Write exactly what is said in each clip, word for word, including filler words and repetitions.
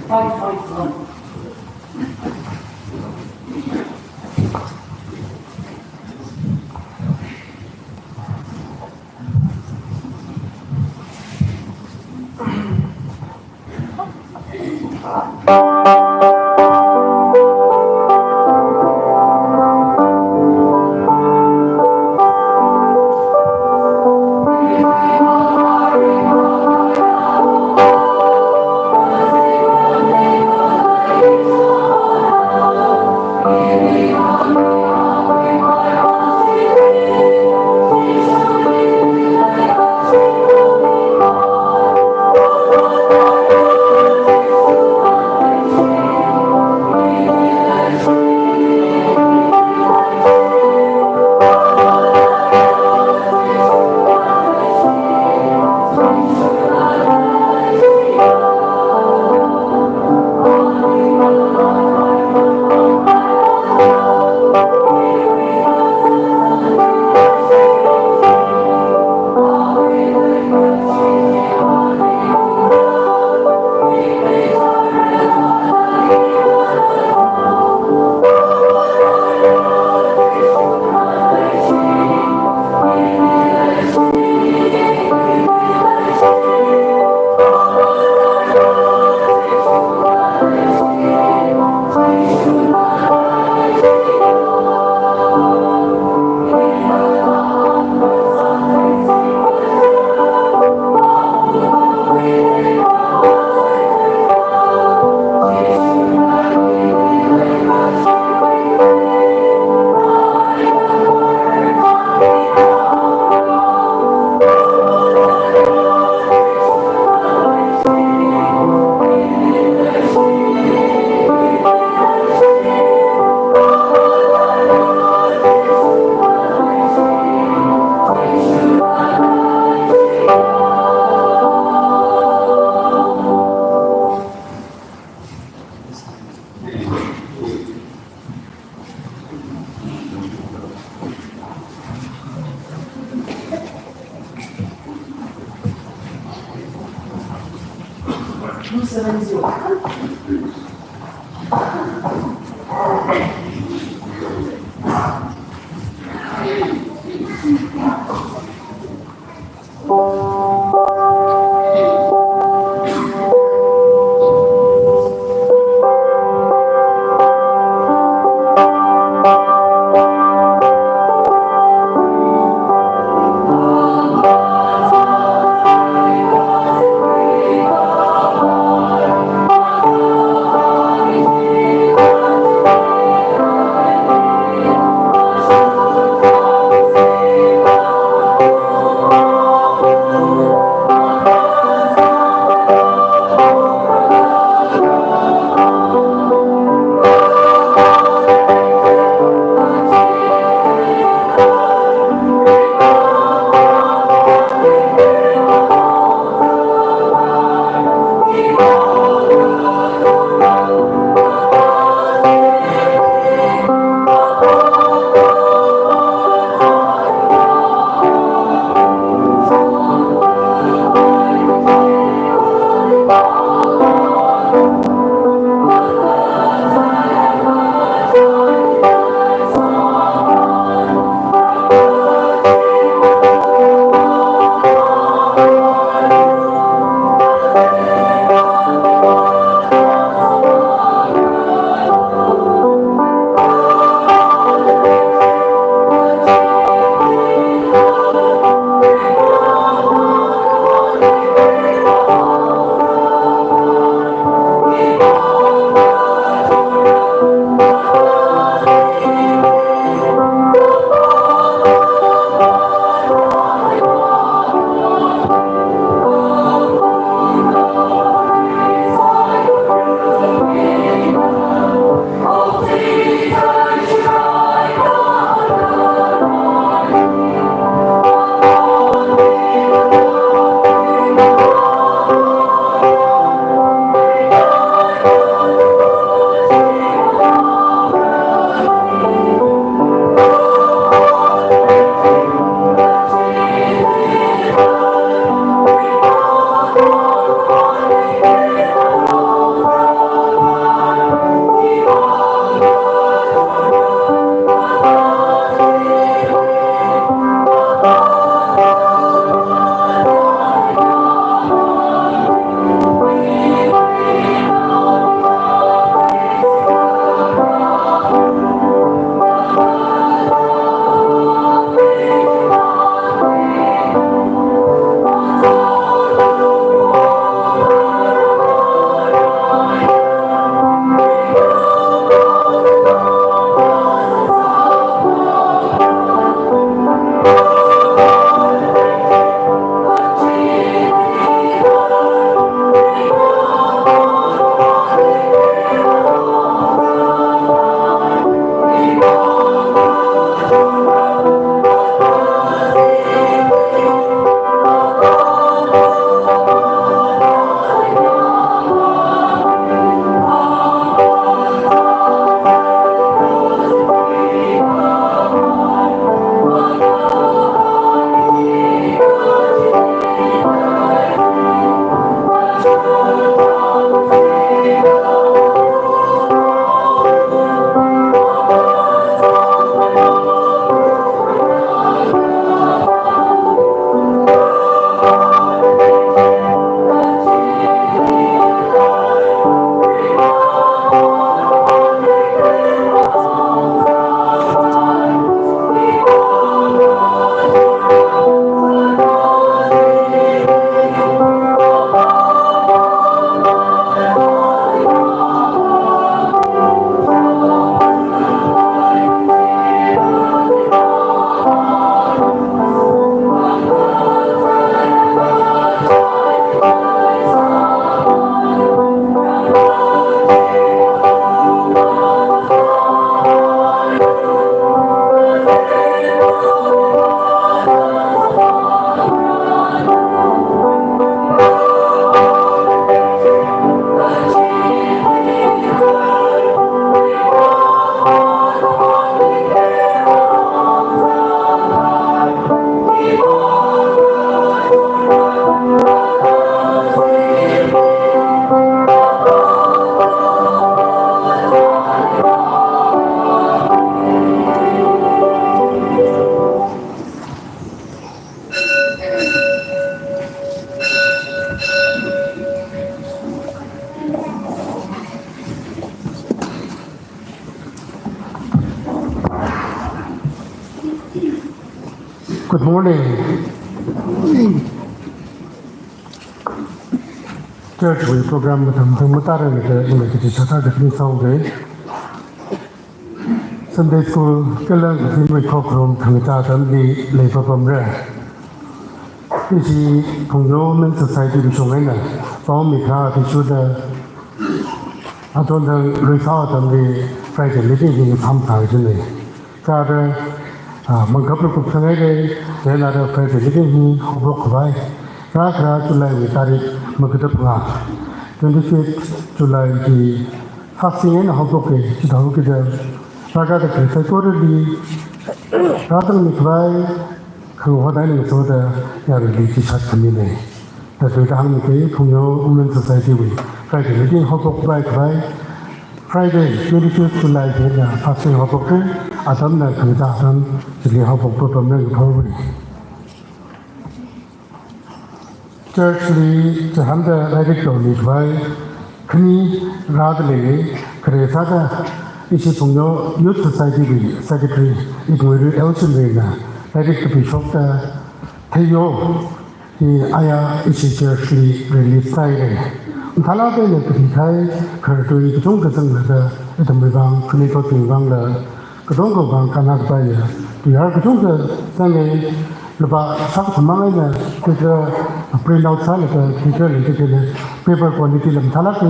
five five one. Two seven zero. Good morning. Church wui program mathang mathang matarang da ina kachi chata da kani saung dai. Sunday school kala kathimwui khokharum thangcha atamli leipapamra. Ishi Phungyo Women Society bishong eina paomikha bishuda atonda luisā atamli Friday meeting hi samsā jinei. Kha da, ah, mangkap rukup sangai dai, chieina da Friday meeting hi haophok khavai. Rākharā July wui tarik makatap nga, twenty-fifth July hi fasting eina haophok ke, chithāhaokida rākada khalei saikorali rāzangmi khavai, khangahoda eina ngasoda yaruili chichat khaminei. Tatuida hāngmi kei, Phungyo Women Society wui Friday meeting haophok khavai khavai, Friday twenty-fifth July hina fasting haophok ke, atamna khangachā atam chili haophok papamna ngaphorwui. Church li chihānda lairik tongmi khavai khani rāda lei, khare sāda ishi Phungyo Youth Society wui Secretary Ikngoiru Elson wui eina lairik kapishokta Theiyo hi aya ishi church li release sāhaira. Mathālāk eina kathi khai kharartui kachungkha zanglaga, ithumwui vang, khanuithotwui vangla, katonga vang kannā kapaiya, tuiyār kachungkha zanghai, lupā shākha thumang eina, khikha print out sālaga, khikha leida khalei paper quality la mathālāka,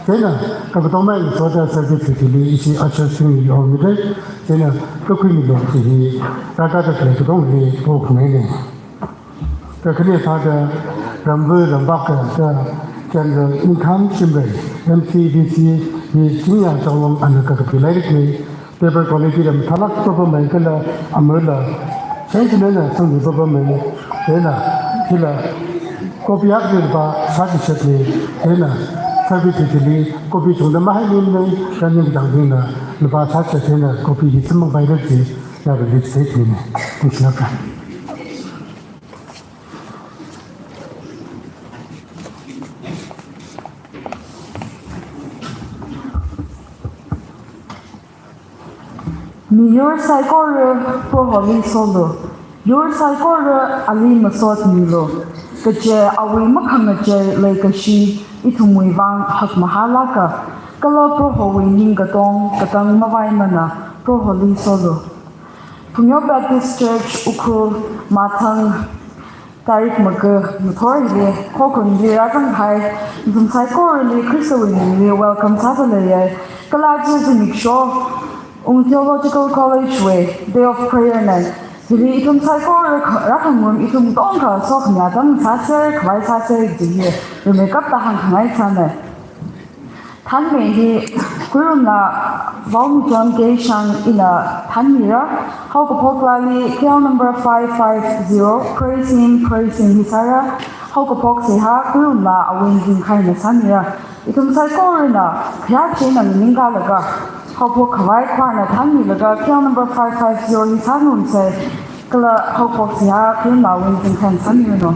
chieina, kakatomai ngasoda service chili ishi ushers bingli ormida, chieina, kakhuimilu kaji hi, rākada khalei katongli pokhuihainei. Kakhane sāda ramva ramvak kaja general income shimrei M C D C hi Chingya Chonglong ana kakapi lairiknei, paper quality la mathālāk papamei kala amala shanshina sangmi papamei, chieina hila copy akha lupā shāchishatnei, chieina service chili copy chungda mahai nimnei, kha ningkachāngbingna lupā shāchishat eina copy hi simmang paira kaji yaruili chitheinei. Ningshilāka. Miyur saikora Proholi solu, yur saikora ali masotmilu, kaje awui makhangachei leikashi ithumwui vang hakmahālāka, kala Prohowui ning katong katang mavaimana Proholi solu. Phungyo Baptist Church Ukhrul mathang tarik maka ngathor hili khokharum li rāzanghai ithum saikorali Khristawui mingli welcome sāda leiya. Kala aja zimiksho Ung Theological College wui Day of Prayer nei. Hili ithum saikora rākhangarum ithum katongkha sokhami atam sāser, khavai sāser kaji hi rimeikapta hāngkhangai sānei. Thānmei hi Kuirumla Vaomichon K Shang ina thānmira, haokaphok laali K L number five five zero, Praise Him, Praise Him hi sāra, haokaphok seihā Kuirumla Awin Zingkhaina sāmira. Ithum saikorana khayāchina nganingkalaga, haophok khavai khavāna thānmilaga K L number five five zero hi sāngarumsei. Kala haophok seihā Kuirumla Awin Zingkhaina sāmiranu.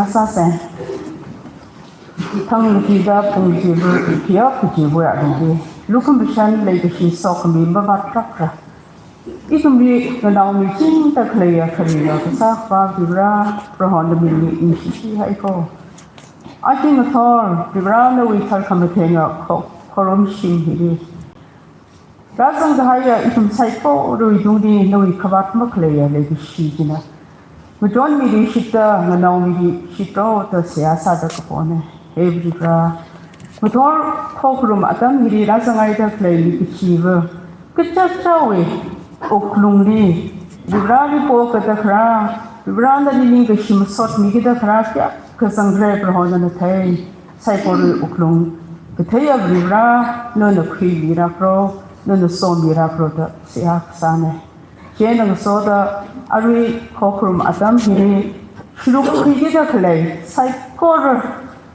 sāsa. Thang lukida pung jibu, phiya pung jibu ya lukdi. Lukhamashan leikashi sokhami mavātrakra. Ithumli nganaomichingda khaleiya kharinga kasā Akhava Varivara, Proho namingli ningshihaiko. Aja ngathor, Varivara nawui tharkhamatheinga kho-, khorumshim hili rāzang kahaiya ithum saikorawui tungli nawui khavāt makhaleiya leikashi china ngachonmiluishita, nganaomiluishitro da seihā sāda kapona. He Varivara, ngathor khokharum atam hili rāzanghaida khalei mi kachiva̱ kachichāwui wuklungli Varivarali pokada kharā, Varivara nali ningkashi masotmikida kharā kayākha zangkhala Proho nana thei. Saikorawui wuklung katheiya Varivara, nana khuimirakro, nana somirakro da seihā kasāna. Chieina ngasoda arui khokharum atam hili shurukhuikida khalei saikora,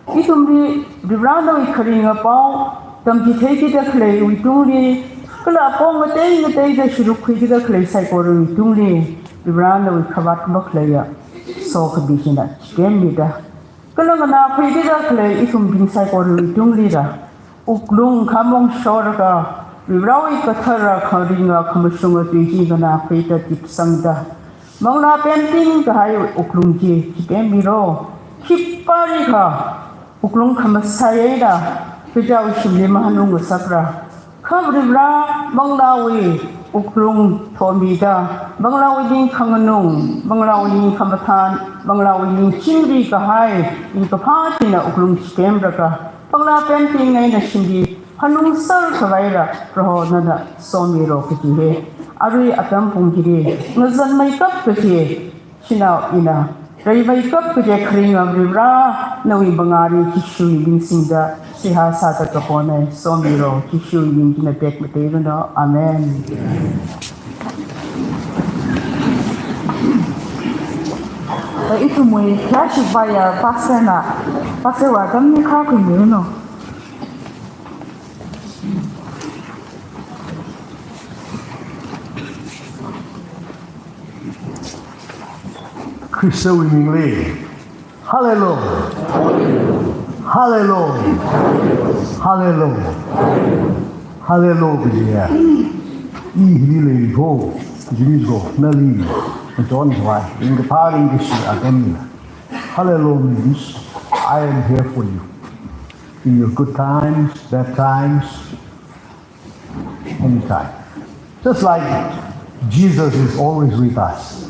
ithumli Varivara nawui kharinga pao tamchitheikida khaleiwui tungli, kala apong ngatei ngateida shurukhuikida khalei saikorawui tungli, Varivara nawui khavāt makhaleiya sokhami china chikemmida, kala nganākhuikida khalei ithumbing saikorawui tunglila wuklung khamong shorlaga, Varivarawui kathara kharinga khamashunga tui chi nganākhuida tipsangda, manglā pemting kahai wuklung chi chikemmiro. Khipālikha wuklung khamasai eina kachichāwui shimli mahanung ngasakra. Kha Varivara manglāwui wuklung thomida, manglāwui ning khanganung, manglāwui ning khamathān, manglāwui ning chingri kahai, ning kaphā china wuklung chikemlaga, manglā pemting eina shimli hanungser khavaila Proho nana somiro kaji hi. Arui atam pung hili ngazanmeikap kaji shanao ina reimeikap kaje kharinga Varivara nawui mangāli Jishuwui ming singda seihā sāda kapona. Somiro, Jishuwui ming china tekmateiranu. Amen. Ithumwui classic choir pastor na, pastor wa tamni kha khuimiranu. Khristawui mingli. Hallelujah. Hallelujah. Hallelujah. Hallelujah. I hili leiko, jimisko, nali, John wai, ning kaphā ringkashi atamna. Hallelujah means, I am here for you. In your good times, bad times, anytime. Just like Jesus is always with us.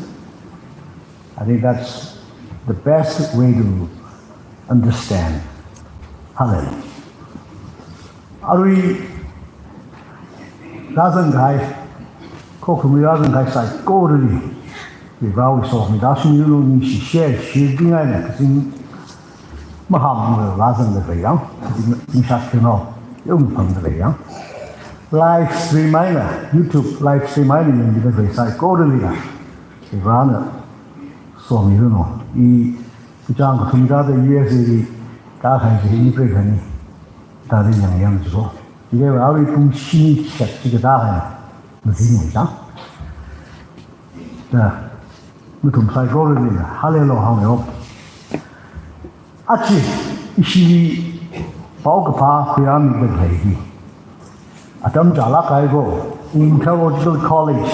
I think that's the best way to understand. Hallelujah. Arui rāzang kahai, khokharum rāzang kahai saikorali Varewui sokhami tāshungmilu, ningshi share, share dingai na kazing maham rāzangda lei yang, kazing, kazing shat kano, yong phangda lei yang. Live stream eina, YouTube live stream eina yangda lei saikorali ya. Varena somilu no. I kachāng kathum kathā U S A li tākahai chi hi ni preikhani. Tāda yangyang jiko. Chikha arui pung shini chishat chi katākahai. Mazin yang. Da. Nathum saikorali hallelujah hāngyo. Aja, ishili paokaphā khuirāmida khalei hi. Atam chālāk kahai ko, Wingate Theological College,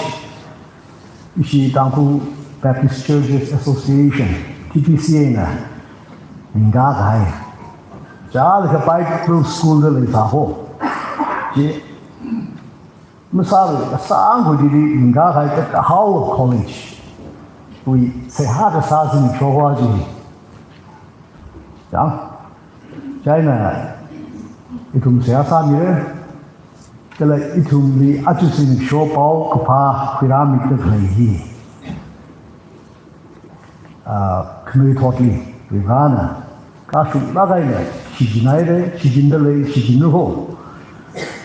ishi Tangkhul Baptist Churches Association, T B C A na, ringda kahai. Chālakha Bible School da leisā ko. Chi, masālu, kasāng ko chili ringda kahai ka, ka Howard College. Wui, seihā kasā zimiksho chi. Chang, chieina ithum seihā sāmira, kala ithumli aja zimiksho paokaphā khuirāmida khalei hi. Ah, khanuithotli, Varena, kashunglāk eina, shichinhaira, shichinda lei, shichinlu ho.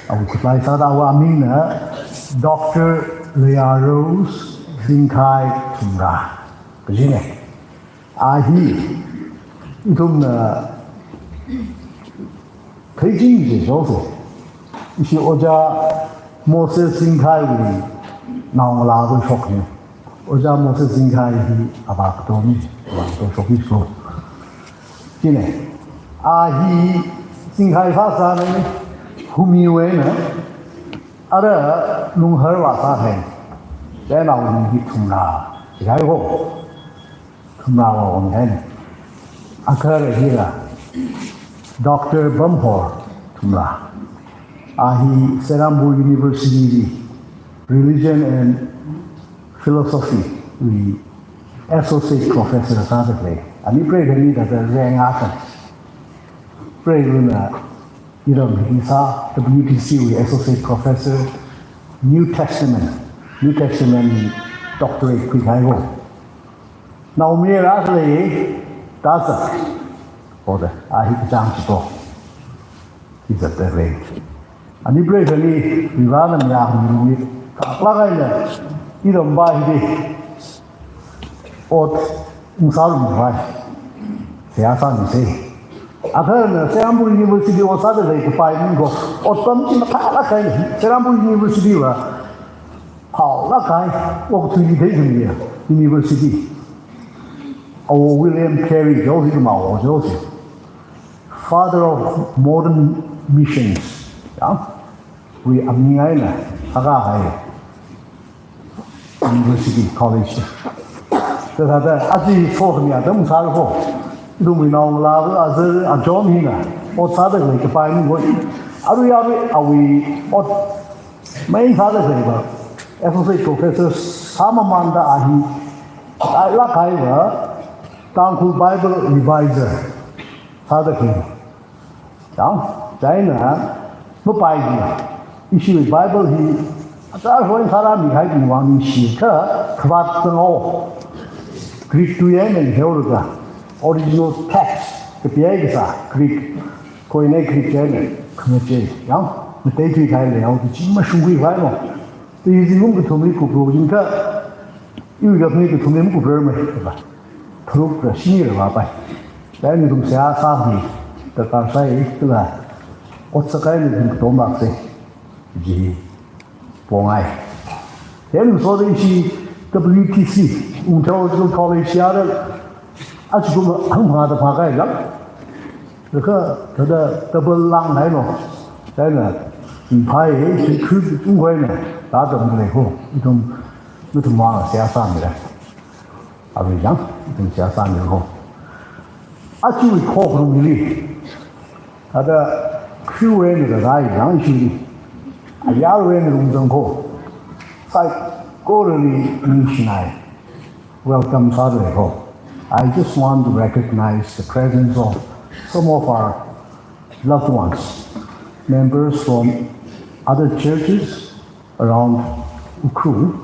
Awui khutlai sāda awui amingna, Doctor Leah Rose Zingkhai Thumra. Kajina. A hi, ithumna, theichinga joso. Ishi Ojā Moses Zingkhaiwui naongalāva shokna. Ojā Moses Zingkhai hi avā katongna, avā katong shokna so. Chine, a hi Singkhai sāsāna, Humiwuina, ara Lunghar vāsāhai. Chieina awui hi thumrā, chihai ho. Thumrā vāhonghai. Agahara hila, Doctor Bamhor, thumrā. A hi Serampore University li Religion and Philosophy wui Associate Professor sāda lei. Ani preikha ni thāda rank akha. Preiluna iram hi sā, W T C wui Associate Professor, New Testament, New Testament Doctorate khuihai ho. Naomayara khalei, tazak. Oda, a hi kachang chiko. Hi zatda lei. Ani preikha ni, Vivana miyang ni, kaklak eina, iram va hili ot ungsārum vai. Seihā sāmisei. Agahana Serampore University ot sāda lei kapai mi ko. Otpam chi mathālāk kahai, Serampore University va. Haolāk kahai, okathuili theithumya University. Awo William Carey, josi kama awo, josi. Father of modern missions. Ya? Wui aming eina, sākahai. University, college. Thāda, aja sokhami atam sāra ho. Ithumwui naongalā, aja, a John hina. Ot sāda lei kapai mi ko. Arui, arui, awui, ot, main sāda lei va. Associate Professor sāmamānda a hi. Ai lāk kahai va. Tangkhul Bible Reviser. Sāda lei. Chang, chieina, mapai hi, ishi Bible hi, atar hoi sāra mi hai mi wang ni shi ka, khavat tang o. Greek tui eina haolaga, original text, kapi eina kasā, Greek, Koine Greek chieina, khangachei, yang, Meitei tui kahai lei, yang, chi mashungkhui vai mo. Tui zingkum kathumli kupro jin ka, iwui kapni kathumli makuprarmei, kapa. Tharukra shinira vāpai. Chieina ithum seihā sāmi, darkar sai kala, ot sākahai ithum katom vāsei. Ji pongai. Chieina soda ishi W T C, Ung Theological College yara, achikum hangphangā da phākahai lāk. Laga, thāda double lang hai lo. Chieina, pai, shi khu ungkhuina, da dam lei ho. Ithum, ithum vang seihā sāmira. Arui yang, ithum seihā sāmira ho. Achiwui khokharumli. Thāda, khu wui eina da rai yang ishi. Ayarwui eina rungzang ho. Saikorali ningshinai. Welcome sāda lei ho. I just want to recognize the presence of some of our loved ones, members from other churches around Ukhrul,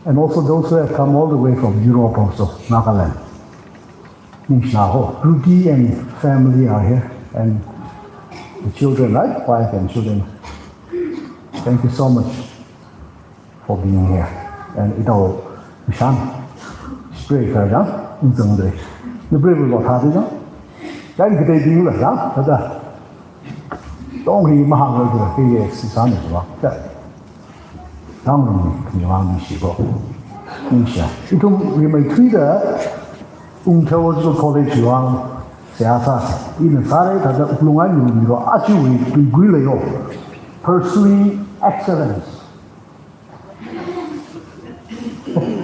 and also those who have come all the way from Europe also, Nagaland. Ningshina ho, Rudy and family are here, and the children, right? Wife and children. Thank you so much for being here. And ito, Mishan, spray kar jang, ungzang dre. Ni brave lo tha de jang. Jang kite ding la jang, thāda. Tongri mahang lo de, ke ye si san de ba. Da. Tang ni wang ni shi ko. Ningsha. Ithum rimeithuida, Ung Theological College wang, seihā sā. Ina sāra thāda wuklung eina mi lo, achiwui tuigui lei lo. Pursuing excellence.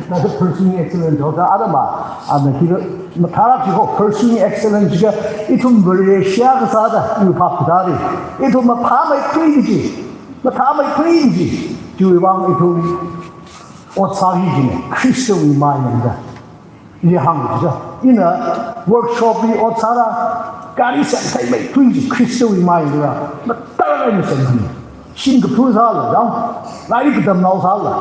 Thāda pursuing excellence, thāda arama, ana kira, mathālāk chi ho, pursuing excellence chi ka, ithum Vareshi kasāda, yu phap kādari, ithum maphāmeikhui chi, mathāmeikhui chi, chiwui vang ithum ot sāki jine, Khristawui mayangda. Li hāngda, ina workshop li ot sāra, gari semtheimeikhui chi Khristawui mayangda, mathālāk eina semkhui. Shim kaphā sāla, yang, lairik katamnao sāla,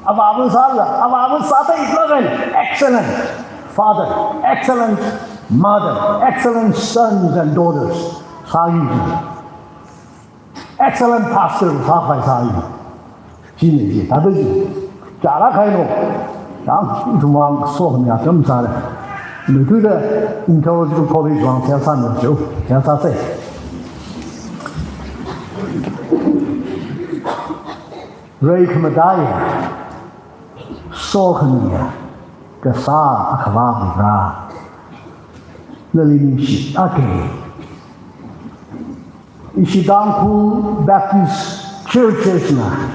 avāva sāla, avāva sātheilāk eina, excellent father, excellent mother, excellent sons and daughters sāki jine. Excellent pastor sākhavai sāi. Chine chi, thāda chi. Chara khailo. Yang, ithum vang sokhami atam sāra. Nuthuda Ung Theological College vang seihā sāmi jo. Seihā sāsei. Rei khamataiya, sokhamiya, kasā Akhava Vare. nali ningshi. Okay. Ishi Tangkhul Baptist Churches na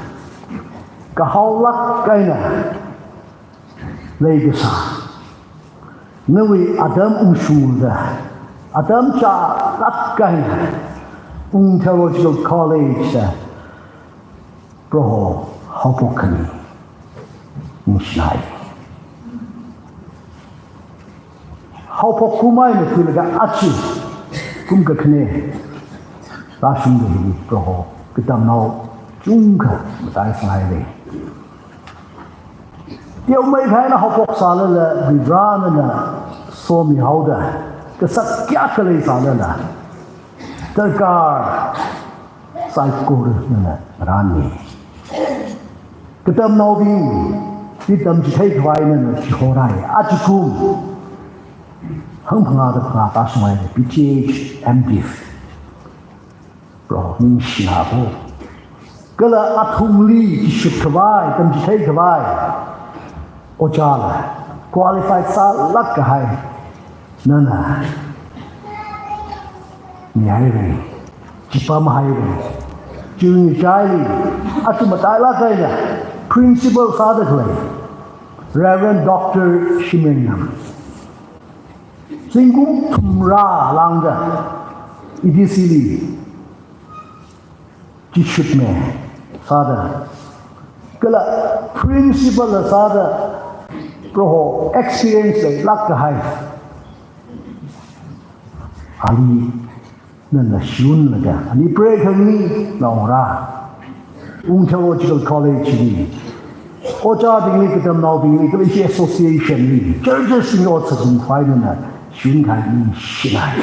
kahaolāk eina leikasā, nawui atam ungshungda, atam chālāk eina Ung Theological College da Proho haophok khami ningshinai. Haophok kum eina khuilaga aja kum kakhane rāshungda hi Proho katamnao chungkha mataisanghaira. Teomeikha eina haophok sālala, Varivarana somihaoda, kasak kayākha leisālala, darkar saikora nana ngarānmi. Katamnaobingli tamchitheikhavai nana chihorai. Aja kum hangphangāda phangā tāshunghaira, B Th, M.Div. Proho ningshina ko. Kala athumli chishutkhavai, tamchitheikhavai ojāla, qualified sālāk kahai nana mihaira, chipamhaira. Chiwui ngachaili aja matailāk eina principal sāda khalei Reverend Doctor Shimreinnam, zingkum thumrā lāngda E T C li chishutmi sāda, kala principal sāda Proho experience leilāk kahai ali nana shunlaga, ani preikhaning naongarā Ung Theological College li, ojābingli, katamnaobingli, kala ishi association li, churches li otsak khavai nana shunkahai ningshinai.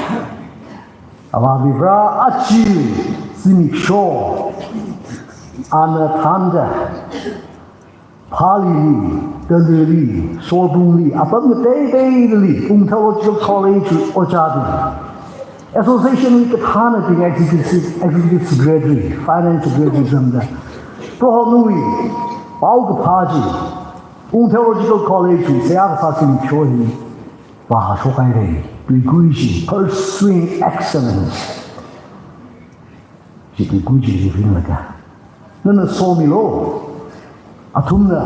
Avā Varivara, aja zimiksho ana thānda, Phalili, Talili, Sorbungli, apam ngateiteili, Ung Theological College ojābing, association li kathānabing, executive, executive secretary, finance secretary zangda, Proho nawui paokaphā chi Ung Theological College li seihā kasā zimiksho hi vāshokhaira, tuikui chi, pursuing excellence. Chi tuikui chili ringlaga nana somilu. Athumna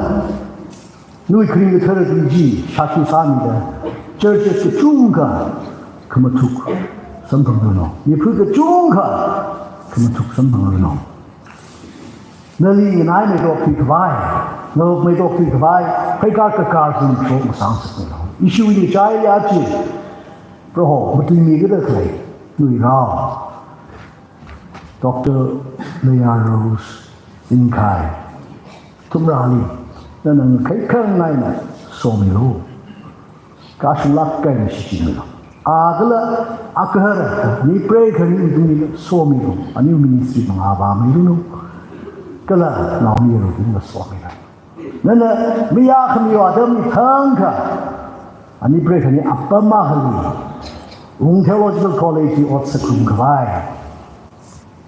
nawui kharing kathara tui chi shākhui sāmida, churches kachungkha khamathuk samphangranu, miphu kachungkha khamathuk samphangranu. Nali nganaimeithuikhavai, ngarokmeithuikhavai, pheikar kakar zimiksho ngasāngasakmilu. Ishiwui ngachaili aja Proho matuimi kida khalei nawui rao Doctor Leia Rose Zingkhai, thumrāli nana ngakhai khangaina somilu. Kashunglāk eina shichinmilu. Akala agahara, ani preikhaning tungli somilu. Aniwui ministry mangā vāmeiranu. Kala naomayarabingla somilu. Nana mayākhami atamli thangkha, ani preikhani apam akhali Ung Theological College li otsak ngarumkhavai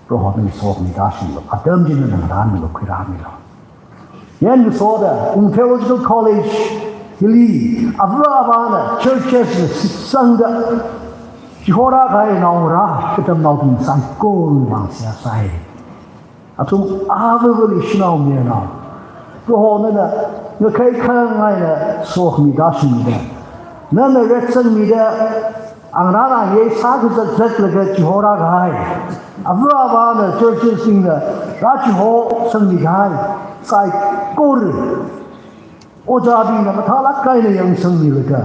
Prohona sokhami tāshunglu. Atam chi nana ngarānmilu, khuirāmilu. Yan ngasoda Ung Theological College hili avā avāna, churches na shitsangda chihorākahai naongarā katamnaobing saikorawui vang seihā sāi. Athum avāvali shanao mayarnao, Proho nana ngakhai khangaina sokhami tāshungda, nana retsangmida, angarān angayei sākazat zatlaga chihorākahai, avā avāna churches bingna rāchihosangmikahai saikora ojābingna mathālāk eina yangsangmilaga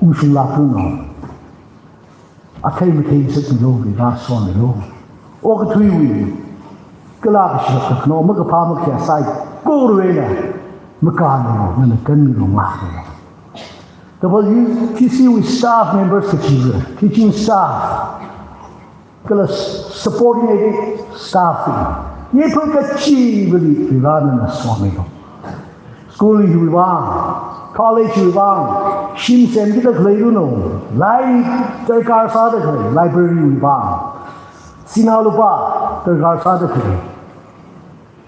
ungshunglākranu. Athei mathei ngasakmilu, Varivarā somilu. Okathuiwui kala kashilak kakhano, makaphā makhayā saikorawui eina makānmilu, nana kanmilu, ngākmilu. W T C wui staff members kachiva̱, teaching staff, kala s-, supporting aiding staff bing, mipha kachivali Varivarā nana somilu. School hiwui vang, college hiwui vang, shim semkida khaleiranu, lairik darkar sāda khalei, library wui vang, sinā lupā darkar sāda khalei,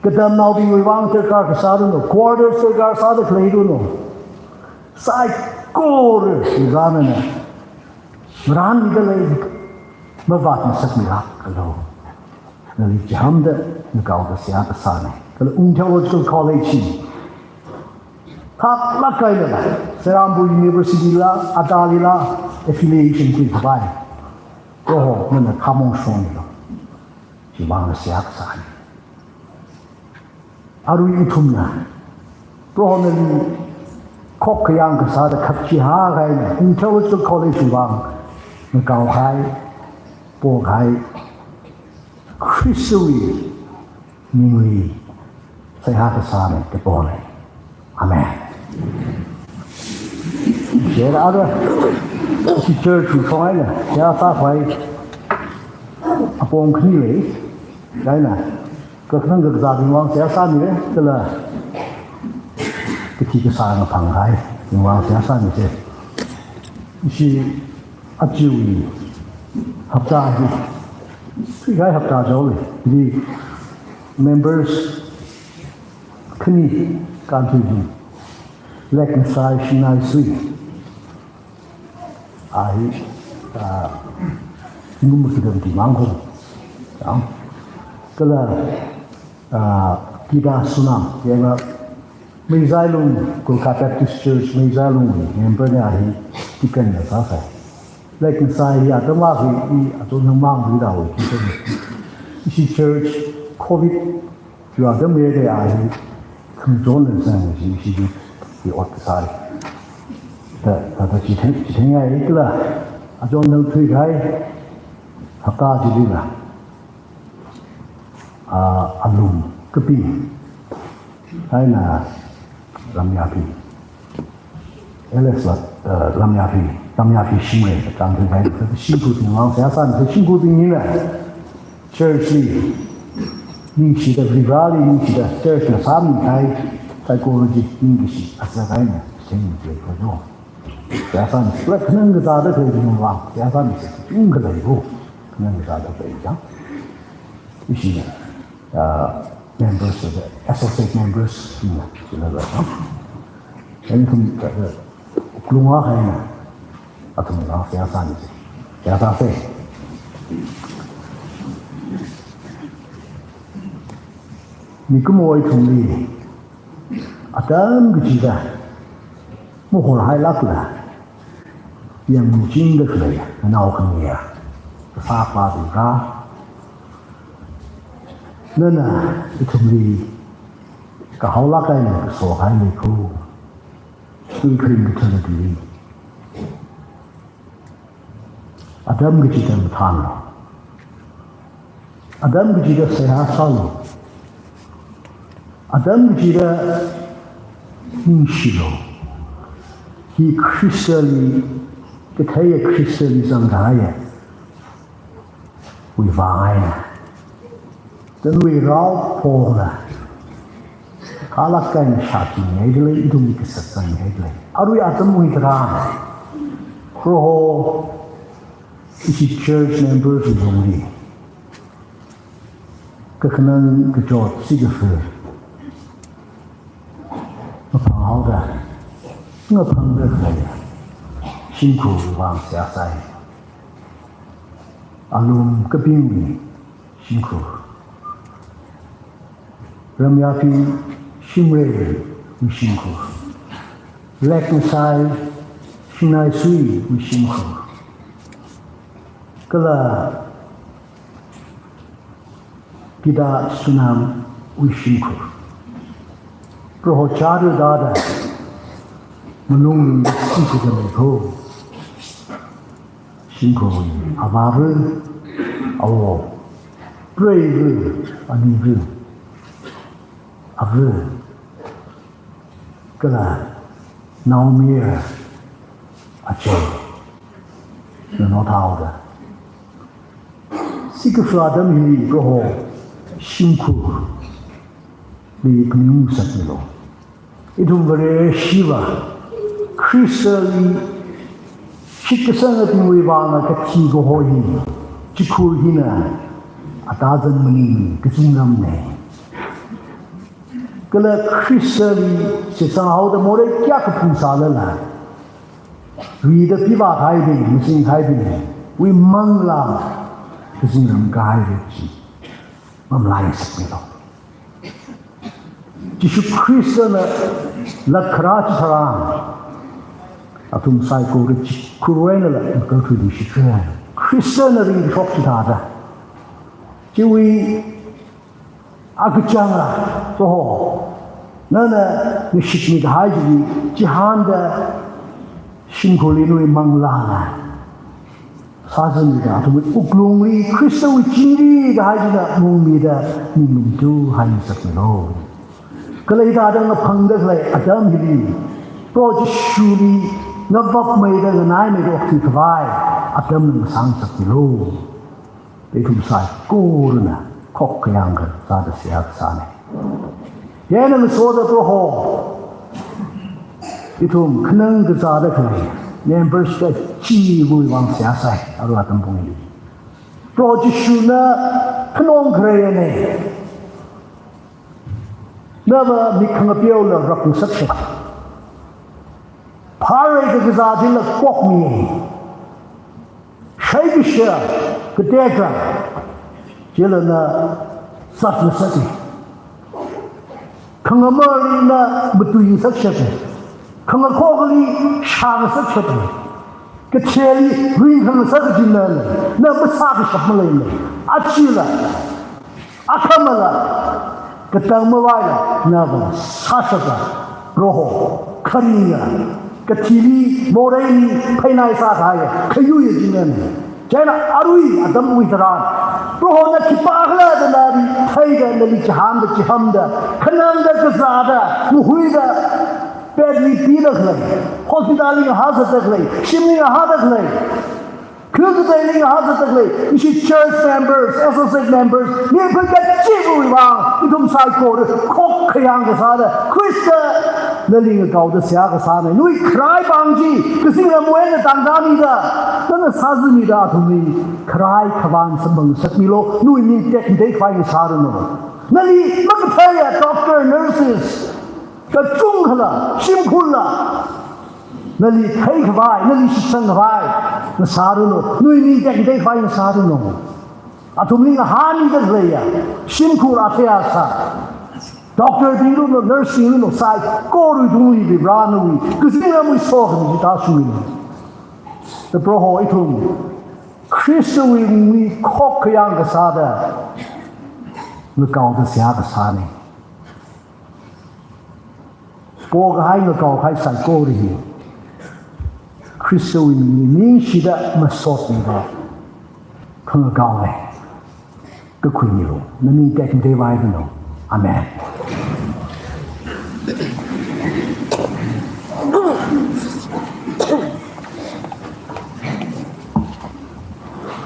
katamnaobingwui vang darkar kasāranu, quarters darkar sāda khaleiranu, saikora Varivarā nana Ngarānmida lei, mavātngasakmilākalu. Nali chihānda ngakaoda seihā kasāna. Kala Ung Theological College hi thaklāk eina, Serampore University la, Atalila affiliation khuikhavai, Proho nana khamong shonmilu. Chivāngla seihā kasāna. Arui ithumna Prohona nali khokkayāng kasāda khapchi hākahaina, Ung Theological College vang ngakaokahai, pokahai, Khristawui mingli seihā kasāna da pona. Amen. Share ara, ishi church wui shong eina seihā sākhavai apong khani lei. Chieina kakhanang kakazābing vang seihā sāmira, kala kathi kasā ngaphanghaibing vang seihā sāmisa. Ishi achiwui hapta hi, thuikahai hapta jole. Hili members khani kānthuibing, Lekngasai Shingnaisui. A hi, ah, zingkum makida mati mang kho. Ah. Kala, ah, Gita Sunam, yanga Meizailung, Gurkha Baptist Church, Meizailung member na, a hi deacon na sāsai. Lekngasai hi atam akha hi, i achon nangmang hi da wui deacon. Ishi church covid chiwui atam leida a hi khangachon na sāsai, ishi, ishi youth hi ot kasā. Da, da, da chitheng, chitheng ya ikla, achon nang thuikahai hapta chilila, ah, Alum Kaping eina Lamyaphi. L S la, eh, Lamyaphi, Lamyaphi Shimrei, chang tui kai, shimkhurbing vang seihā sāmisa, shimkhurbing hina church li ningshida, Vareli ningshida, church na sāmikahai psychology ningkashi azak eina sengmi lei kho jo. Seihā sāmisa, kala khanang kazāda khaleibing vang seihā sāmisa, ung khalei kho, khanang kazāda khalei jang. Ishi, ah, members, associate members, ina, ina la, no? Ithum, ah, wuklung akha eina athumna seihā sāmisa. Seihā sāsa. Mikumo ithumli atam kachida mahorhailākla yangchingda khalei nganao khamiya kasā pā dura. Nana ithumli kahaolāk eina kasokahai leikho. Tui kharing kathāli atam kachida mathānlu. Atam kachida seihā sālu. Atam kachida ningshilu. Hi Khristali, katheiya Khristali zangkahaiya wui vang eina. Tanwui rao phongla, khalak kain shakngaida lei, ithumli kasat zangngaida lei. Arui atam wui tharan, Proho, ishi church members wui lungli kakhanang kachot sikafa maphanghaoda, maphangda khalei shimkhur vang seihā sai. Alum Kapingwui shimkhur, Ramyaphi Shimreiwui shimkhur, Lekngasai Shingnaisuiwui shimkhur, kala Gita Sunamwui shimkhur. Proho chāra dada malung sisi da leikho. Shimkhurwui avāva, awo, preiva, aniva, ava, kala naomayara achei, nano thaoda. Sikafa atam hili Proho shimkhurli phaningung ngasakmilu. Ithum Vareshiva, Khristali shitkasangabingwui vang kathi kaho hi, chikhur hina atazan maning kazingramna. Kala Khristali shitsanghaoda morei kayākha phungsālala, Rida pivākahaibing, machingkahaibingwui manglā, kazingram kahaira chi mamalai ngasakmilu. Jishu Khristana latkharā chitharan, athum saikora chikhur einala ngakarthuiluishitra. Khristana ringkashok chithāda. Chiwui akachanga, Proho, nana ngashitmi kahai chiwui chihānda shimkhurli nawui manglāna sāzanmida, athumwui wuklungli Khristawui chingri kahai china mungmida, ninglumtu hai ngasakmilu. Kala hithāda ngaphangda khalei atam hili, Proho Jishuli ngavapmeida nganaimeida okthuikhavai atam ngasāngasakmilu. Ithum saikorana khokkha yangkasāda seihā kasāna. Chieina ngasoda Proho, ithum khanang kazāda khalei members kachiva̱wui vang seihā sai, arui atam pung hili. Proho Jishuna khanong kharei eina nava mik khangapeola rakngasakshapa. Pharei kakazā chila kokmi. Shaikasha, katekra chila na zatngasaka. Khangamarli na matuingasakshapa. Khangakhokli shāngasakshapa. Katheli ringkhangasak kajina na masākashap maleimana. Achila, akhamala, katang mavaila nava sāshapa, Proho, kharinga, kathili, moreili phainai sākahai khayuiya china. Chieina arui atamwui tharan, Proho na khipākhala da nali theida, nali chihānda, chihamda, khanangda, kazāda, ngahuida, bedli pida khalei, hospitalli ngahāzatda khalei, shimli ngahāda khalei, kha kateili ngahāzatda khalei, ishi church members, associate members, mi phei kachiva̱wui vang, ithum saikora khokkha yangkasāda, Khrista nali ngakaoda seihā kasāna. Nawui kharai pāng chi, kazingramwui eina tangda mida, nana sāzanmida athumli kharai khavān samphangngasakmilu, nawui ming tekmateikhavai ngasāranu. Nali makatheiya doctor, nurses, kachungkhala, shimkhurla, nali theikhavai, nali shitsangkhavai ngasāranu, nawui ming tekmateikhavai ngasāranu. Athumli ngahānmida khaleiya shimkhur athei asā, doctor binglu, nurse binglu, saikorawui tungli Varivarā nawui kazingramwui sokhami chi tāshungmilu. Da Proho ithum Khristawui mingli khokkha yangkasāda ngakaoda seihā kasāna. Pokahai ngakaokahai saikora hi Khristawui mingli ningshida masotmida khangakaona. Kakhuimilu, na ming tekmateivairanu. Amen.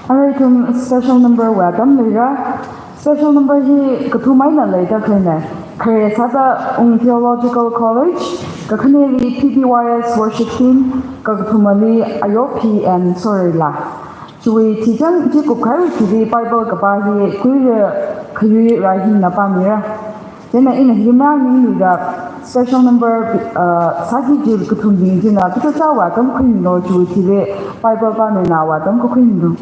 Arui ithum special number wui atam leira. Special number hi kathum eina leida khaleina. Khare sāda Ung Theological College, kakhaneli P B Y S Worship Team, kakathumali Ayo P and Sorila. Chiwui thichang chi kupkahaiwui thili Bible kapā hi Kuira Khayui Raihingna pāmira. Chieina ina hi mangning mida special number, uh, sāki kaji kathumbing china kachichāwui atam khuimilu, chiwui thili Bible pāmina wui atam kakhuimilu.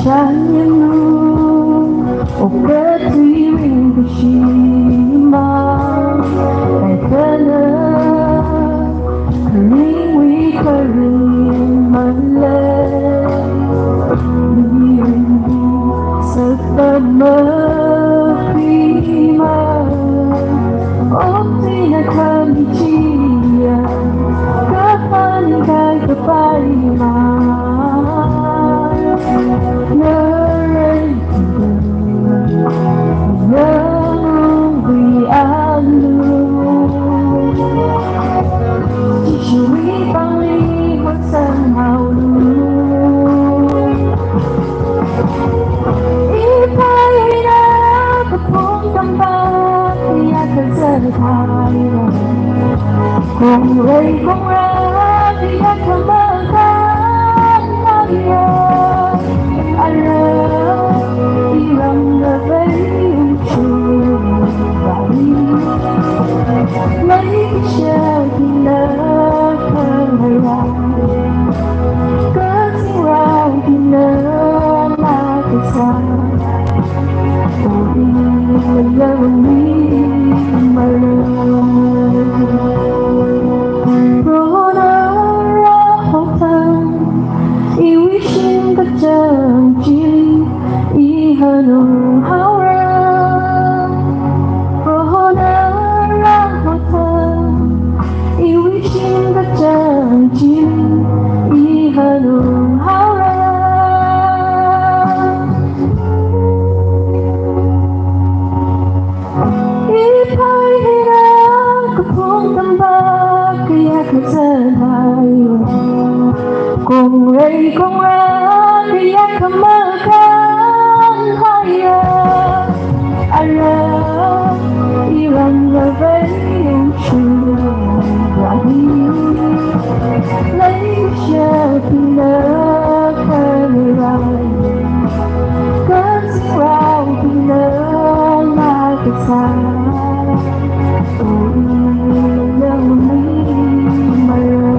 Shanyanu, okatwi ringkashima, kaikhana, karingwui karingmale, mirinbi, sakpama, krima, oktina khami chiya, kapan kai kapaima. Narei, narei alu. Jishuwui pāngli hotsanghaolu. Ipai eina kaphung tampak kayākha zathaira. Khongrei khongra kayākha makānhaira. Ara iramna vei ungshurali. Leikashiya hina khangarai. Kazingrao hina makasā. Oi, mayarmi mara. Proho nara hothang, iwui shim kachang chili, i hanung haora. Proho nara hothang, iwui shim kachang chili, i hanung haora. Ipai eina kaphung tampak kayākha zathaira. Khongrei khongra kayākha makānhaira. Ara iramna vei ungshurali. Leisha pina khangarai. Kazingrao pina makasā. Oi, mayarmi mara.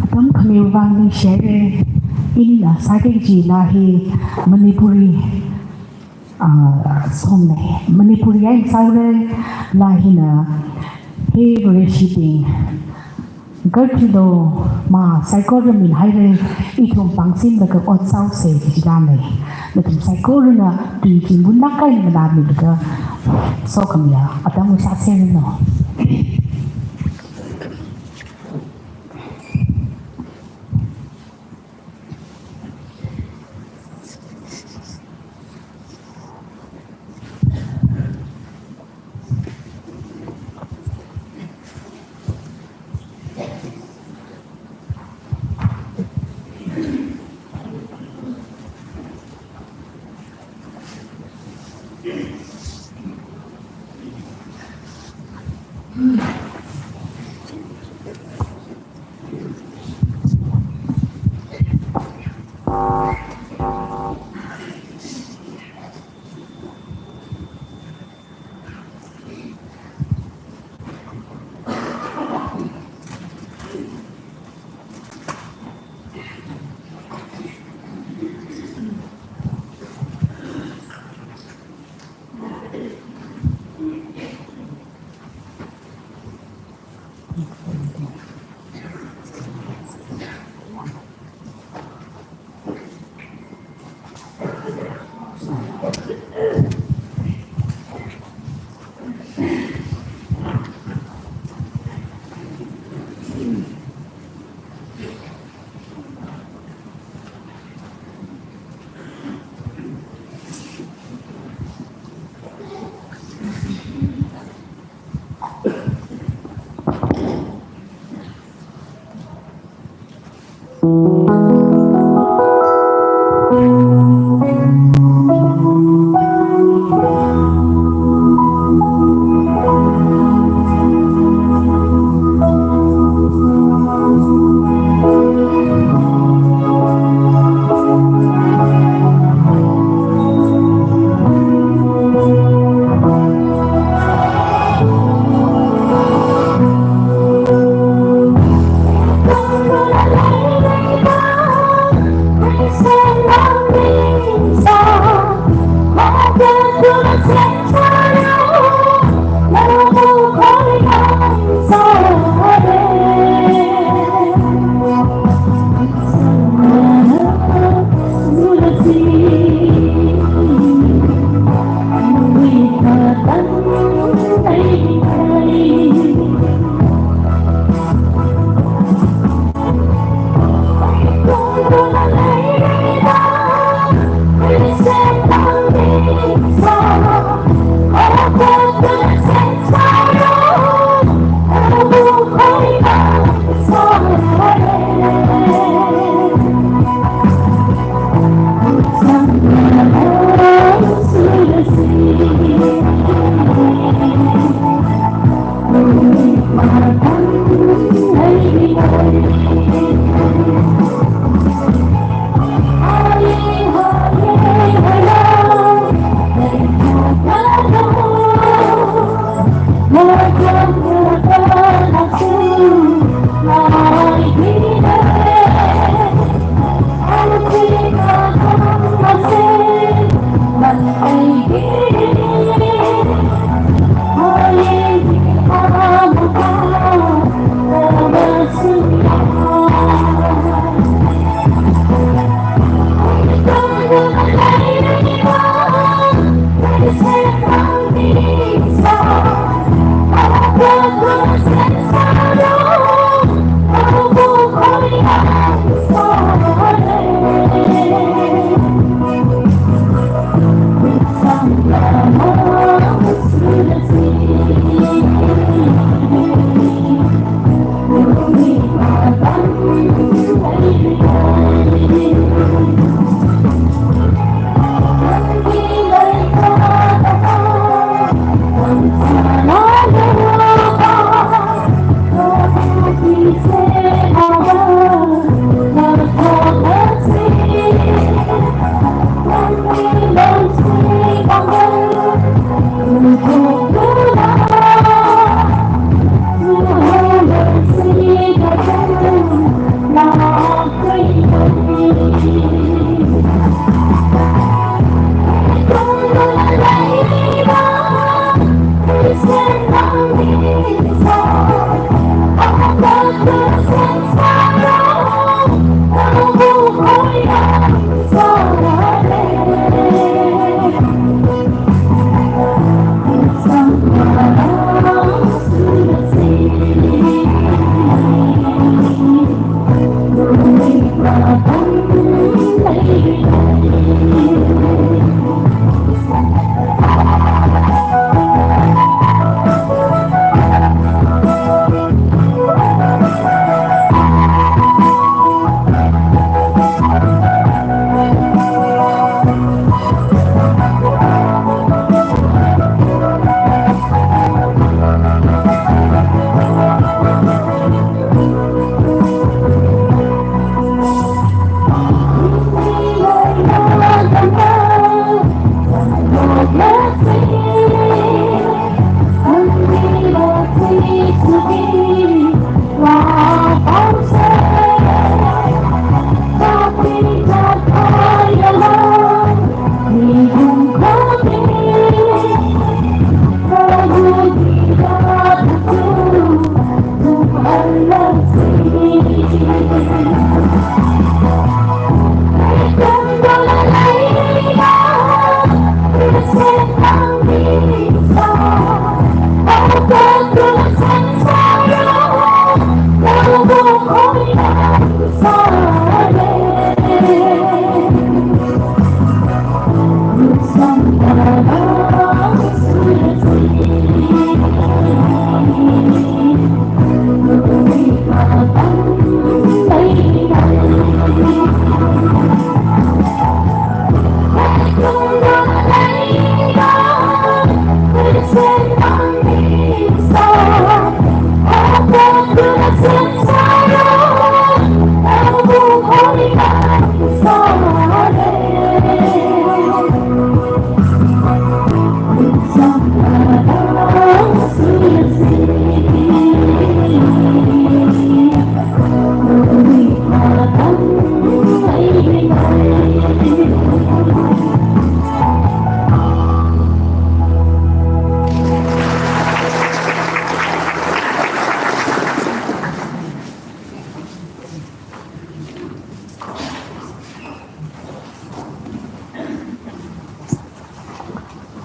Atam khamiwui vang ningshihaira. Ina sāki kaji laa hi Manipuri, ah, song nei. Manipuri eina sāra. Laa hina, he Vareshibing, Gertrude mā saikora minhaira, ithum pāngshimlaga ot sāsa kaji laa nei. Nathum saikorana tui chingvun lāk eina nganāmilaga sokhamiya atam sāseranu.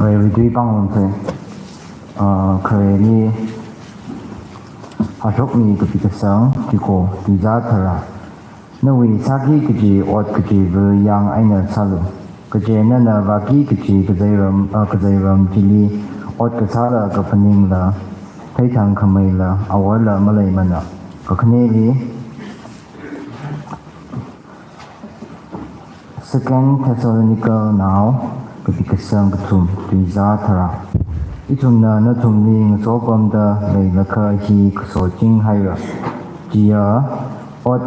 Khare wui tui pānglumsa. Ah, khareli hashokmi kapi kasang, Tiko, Tuiza Thara. Nawui sāki kaji ot kachiva̱ yang eina sālu. Kaje nana vāki kaji kazeiram, ah, kazeiram chili ot kasāla kaphaningla, theithang khameila, aworla maleimana. Kakhaneli, Second Thessalonical nao, kapi kasang kathum, Tuiza Thara. Ithumna nathumli ngasopamda leilakha hi kasoching haira. Chiya ot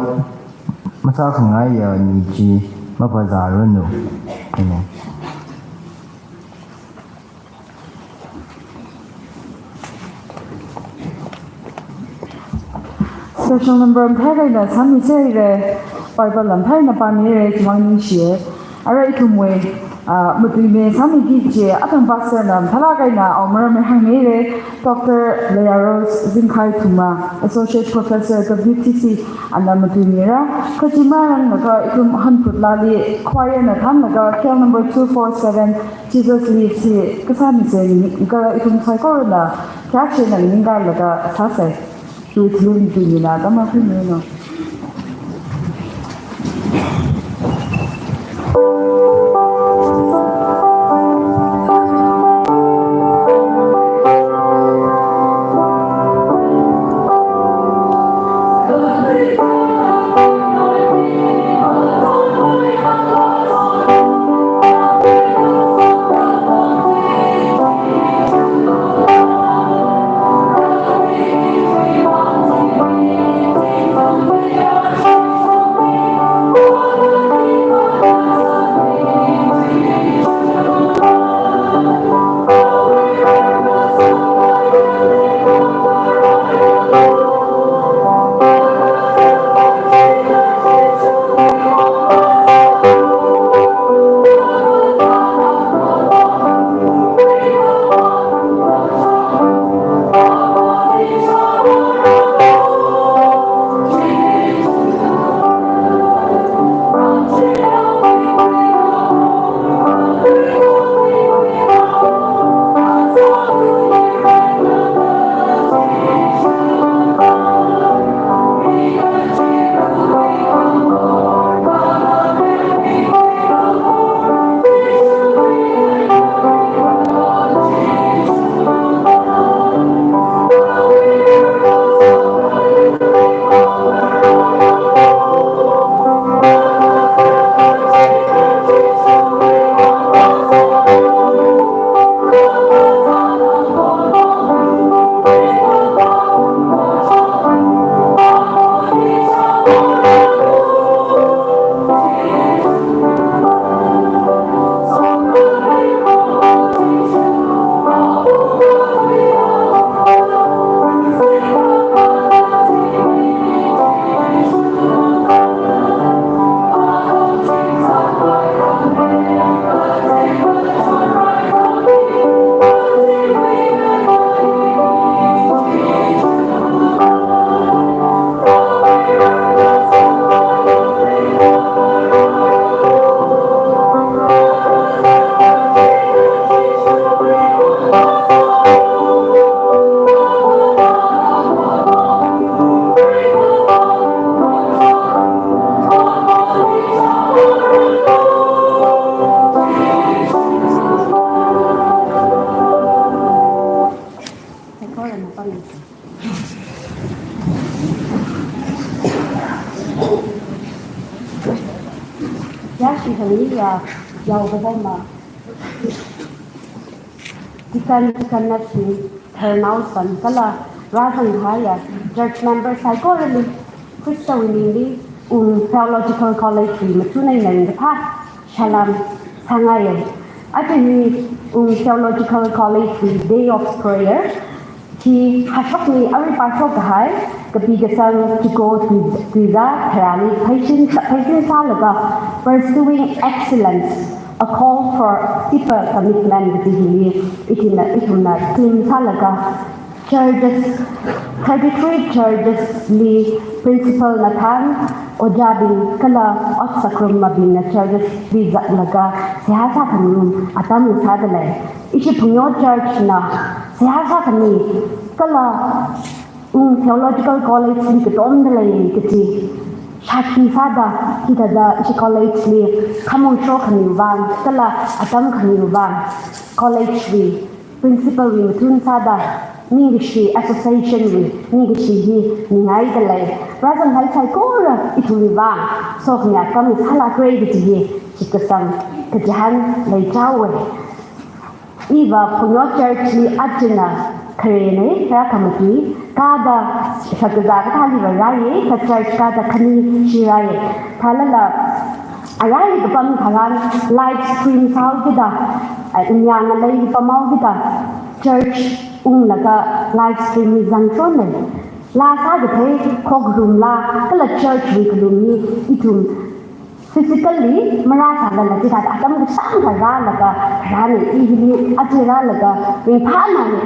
masākhangaiya ni chi maphazāranu. Amen. Special number mathālāk eina sāmisa haira, Bible lam mathālāk eina pāmira, chimang ningshiya. Ara ithumwui, ah, matuimi sāmiki kaji atam pastor na mathālāk eina awui maram hāngmira, Doctor Leia Rose Zingkhai Thuma, Associate Professor W T C, ana matuimira. Kha chi marānglakha ithum hanphut lali choir na thānlaga, cale number two four seven, Jesus Lives hi kasāmisa, kha ithum saikorana khayākshina ningkalaga sāsa. Chiwui thili matuimila, kama khuimino. Yashi hangni ya, yao gaboma. Deacon, deaconess ni, turnout san kala, rāzang haya, church member saikorali, Khristawui mingli, Ung Theological College wui machunai nang kapha, salam sāngaiya. Aja hi Ung Theological College wui Day of Prayer, hi hashokmi arui pāshok kahai, kapi kasang Tiko Tui-, Tuiza Tharali pheisin, pheisin sālaga, Pursuing Excellence, A Call for Deeper Commitment kaji hili, ithumna, ithumna theme sālaga, churches Thirty-three churches li principal na thang, ojābing kala ot sākharummabingna churches li zaklaga seihā sākhangarum atam sādalei. Ishi Phungyo Church na seihā sākhami kala Ung Theological College li katomdalei kaji shākhi sāda, hithāda ishi college li khamong shokhami vang kala atam khami vang college wui principal wui mathun sāda, ningkashi association wui ningkashi hi mingaidalei. Rāzanghai saikora ithumwui vang sokhami atam sālākra kaji hi shitkasang kachihān leichaowe. Iva Phungyo Church li achina kharena, rākhamati, kada shakazā kathāliva rāye, kha church kada khani shi rāye. Thālala arāli kapam tharan live stream sāhaokida, a, inyang ngalei kapamhaokida, church unglaga live stream li zangshonne. Laa sākathei khokharum laa, kala church wui kharum hi ithum physically marāsālala chithāda atam kasāngkha rālaga rāne, i hili aja rālaga ringphānane.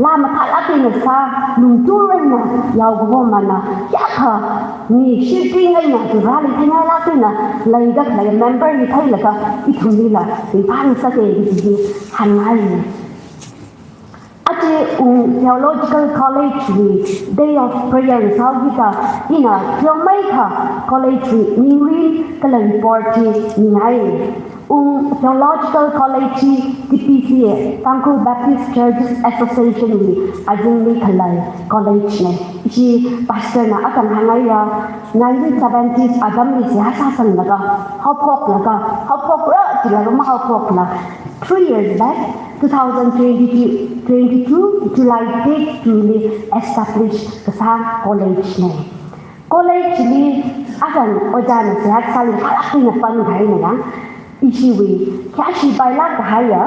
Laa mathālāk eina sā, lungtun eina yaokahomana, kayākha mi shitting eina rāli theingailāk eina leida khalei member hi theilaga ithumlila ringphāngasake kaji hi hāngngaine. Aja Ung Theological College wui Day of Prayer sāhaokida ina pheomeikha college wui ningrin kala report hi mingai. Ung Theological College hi T B C A, Tangkhul Baptist Churches Association wui azingli khalei college ne. Ishi pastor na atam hāngngaiya, nineteen seventies atamli seihā sāsanglaga, haophoklaga, haophokra jilaga mahaophokla, three years back, two thousand twenty-two, twenty-two July date two li establish kasā college ne. College li atam ojāna seihā sāli khalak eina pamkahaina yang, ishiwui khayāshi pailāk kahaiya,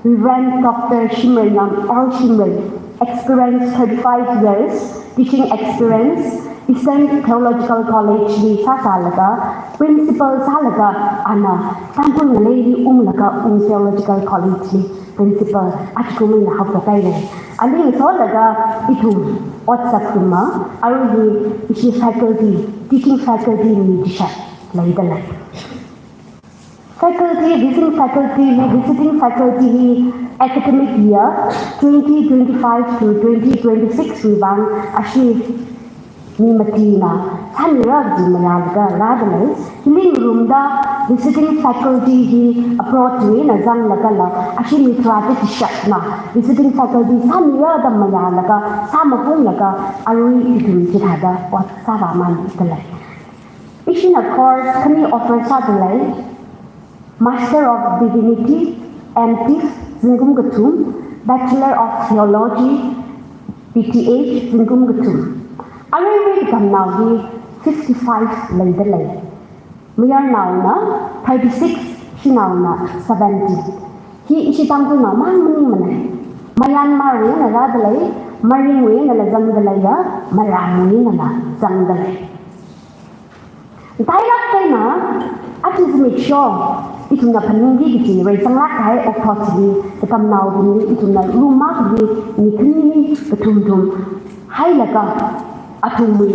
Reverend Doctor Shimreingam L Shimrei, experience thirty-five years, teaching experience, Eastern Theological College li sāsālaga, principal sālaga, ana Tangkhul ngaleili unglaga Ung Theological College li principal achikum eina haophokhaine. Ali ngasolaga ithum ot sākharumma, arui hi ishi faculty, teaching faculty mi chishat leidalei. Faculty, visiting faculty hi, visiting faculty hi academic year twenty twenty-five to twenty twenty-six wui vang ashi mi matina sāmira kaji mayālaga rādalei. Hili ngarumda visiting faculty hi abroad wui eina zanglagala ashi mi tharāda chishatna visiting faculty sāmira da mayālaga sāmaphunglaga arui ithum chithāda ot sāvāmandalei. Ishina course khani offer sādalei, Master of Divinity, M.Div, zingkum kathum, Bachelor of Theology, B.Th, zingkum kathum. Aruiwui katamnao hi fifty-five leidalei. Mayarnaona thirty-six, shanaona seventeen. Hi ishi Tangkhulnao mang maningmana. Myanmarwui eina rādalei, Maringwui einala zangdaleiya, Maramwui einala zangdalei. Tailāk eina, aja zimiksho ithumna phaningki kaji reisang lāk kahai okathui chili, katamnaobingli ithumna room akhali mi khani kathum thum hailaga, athumwui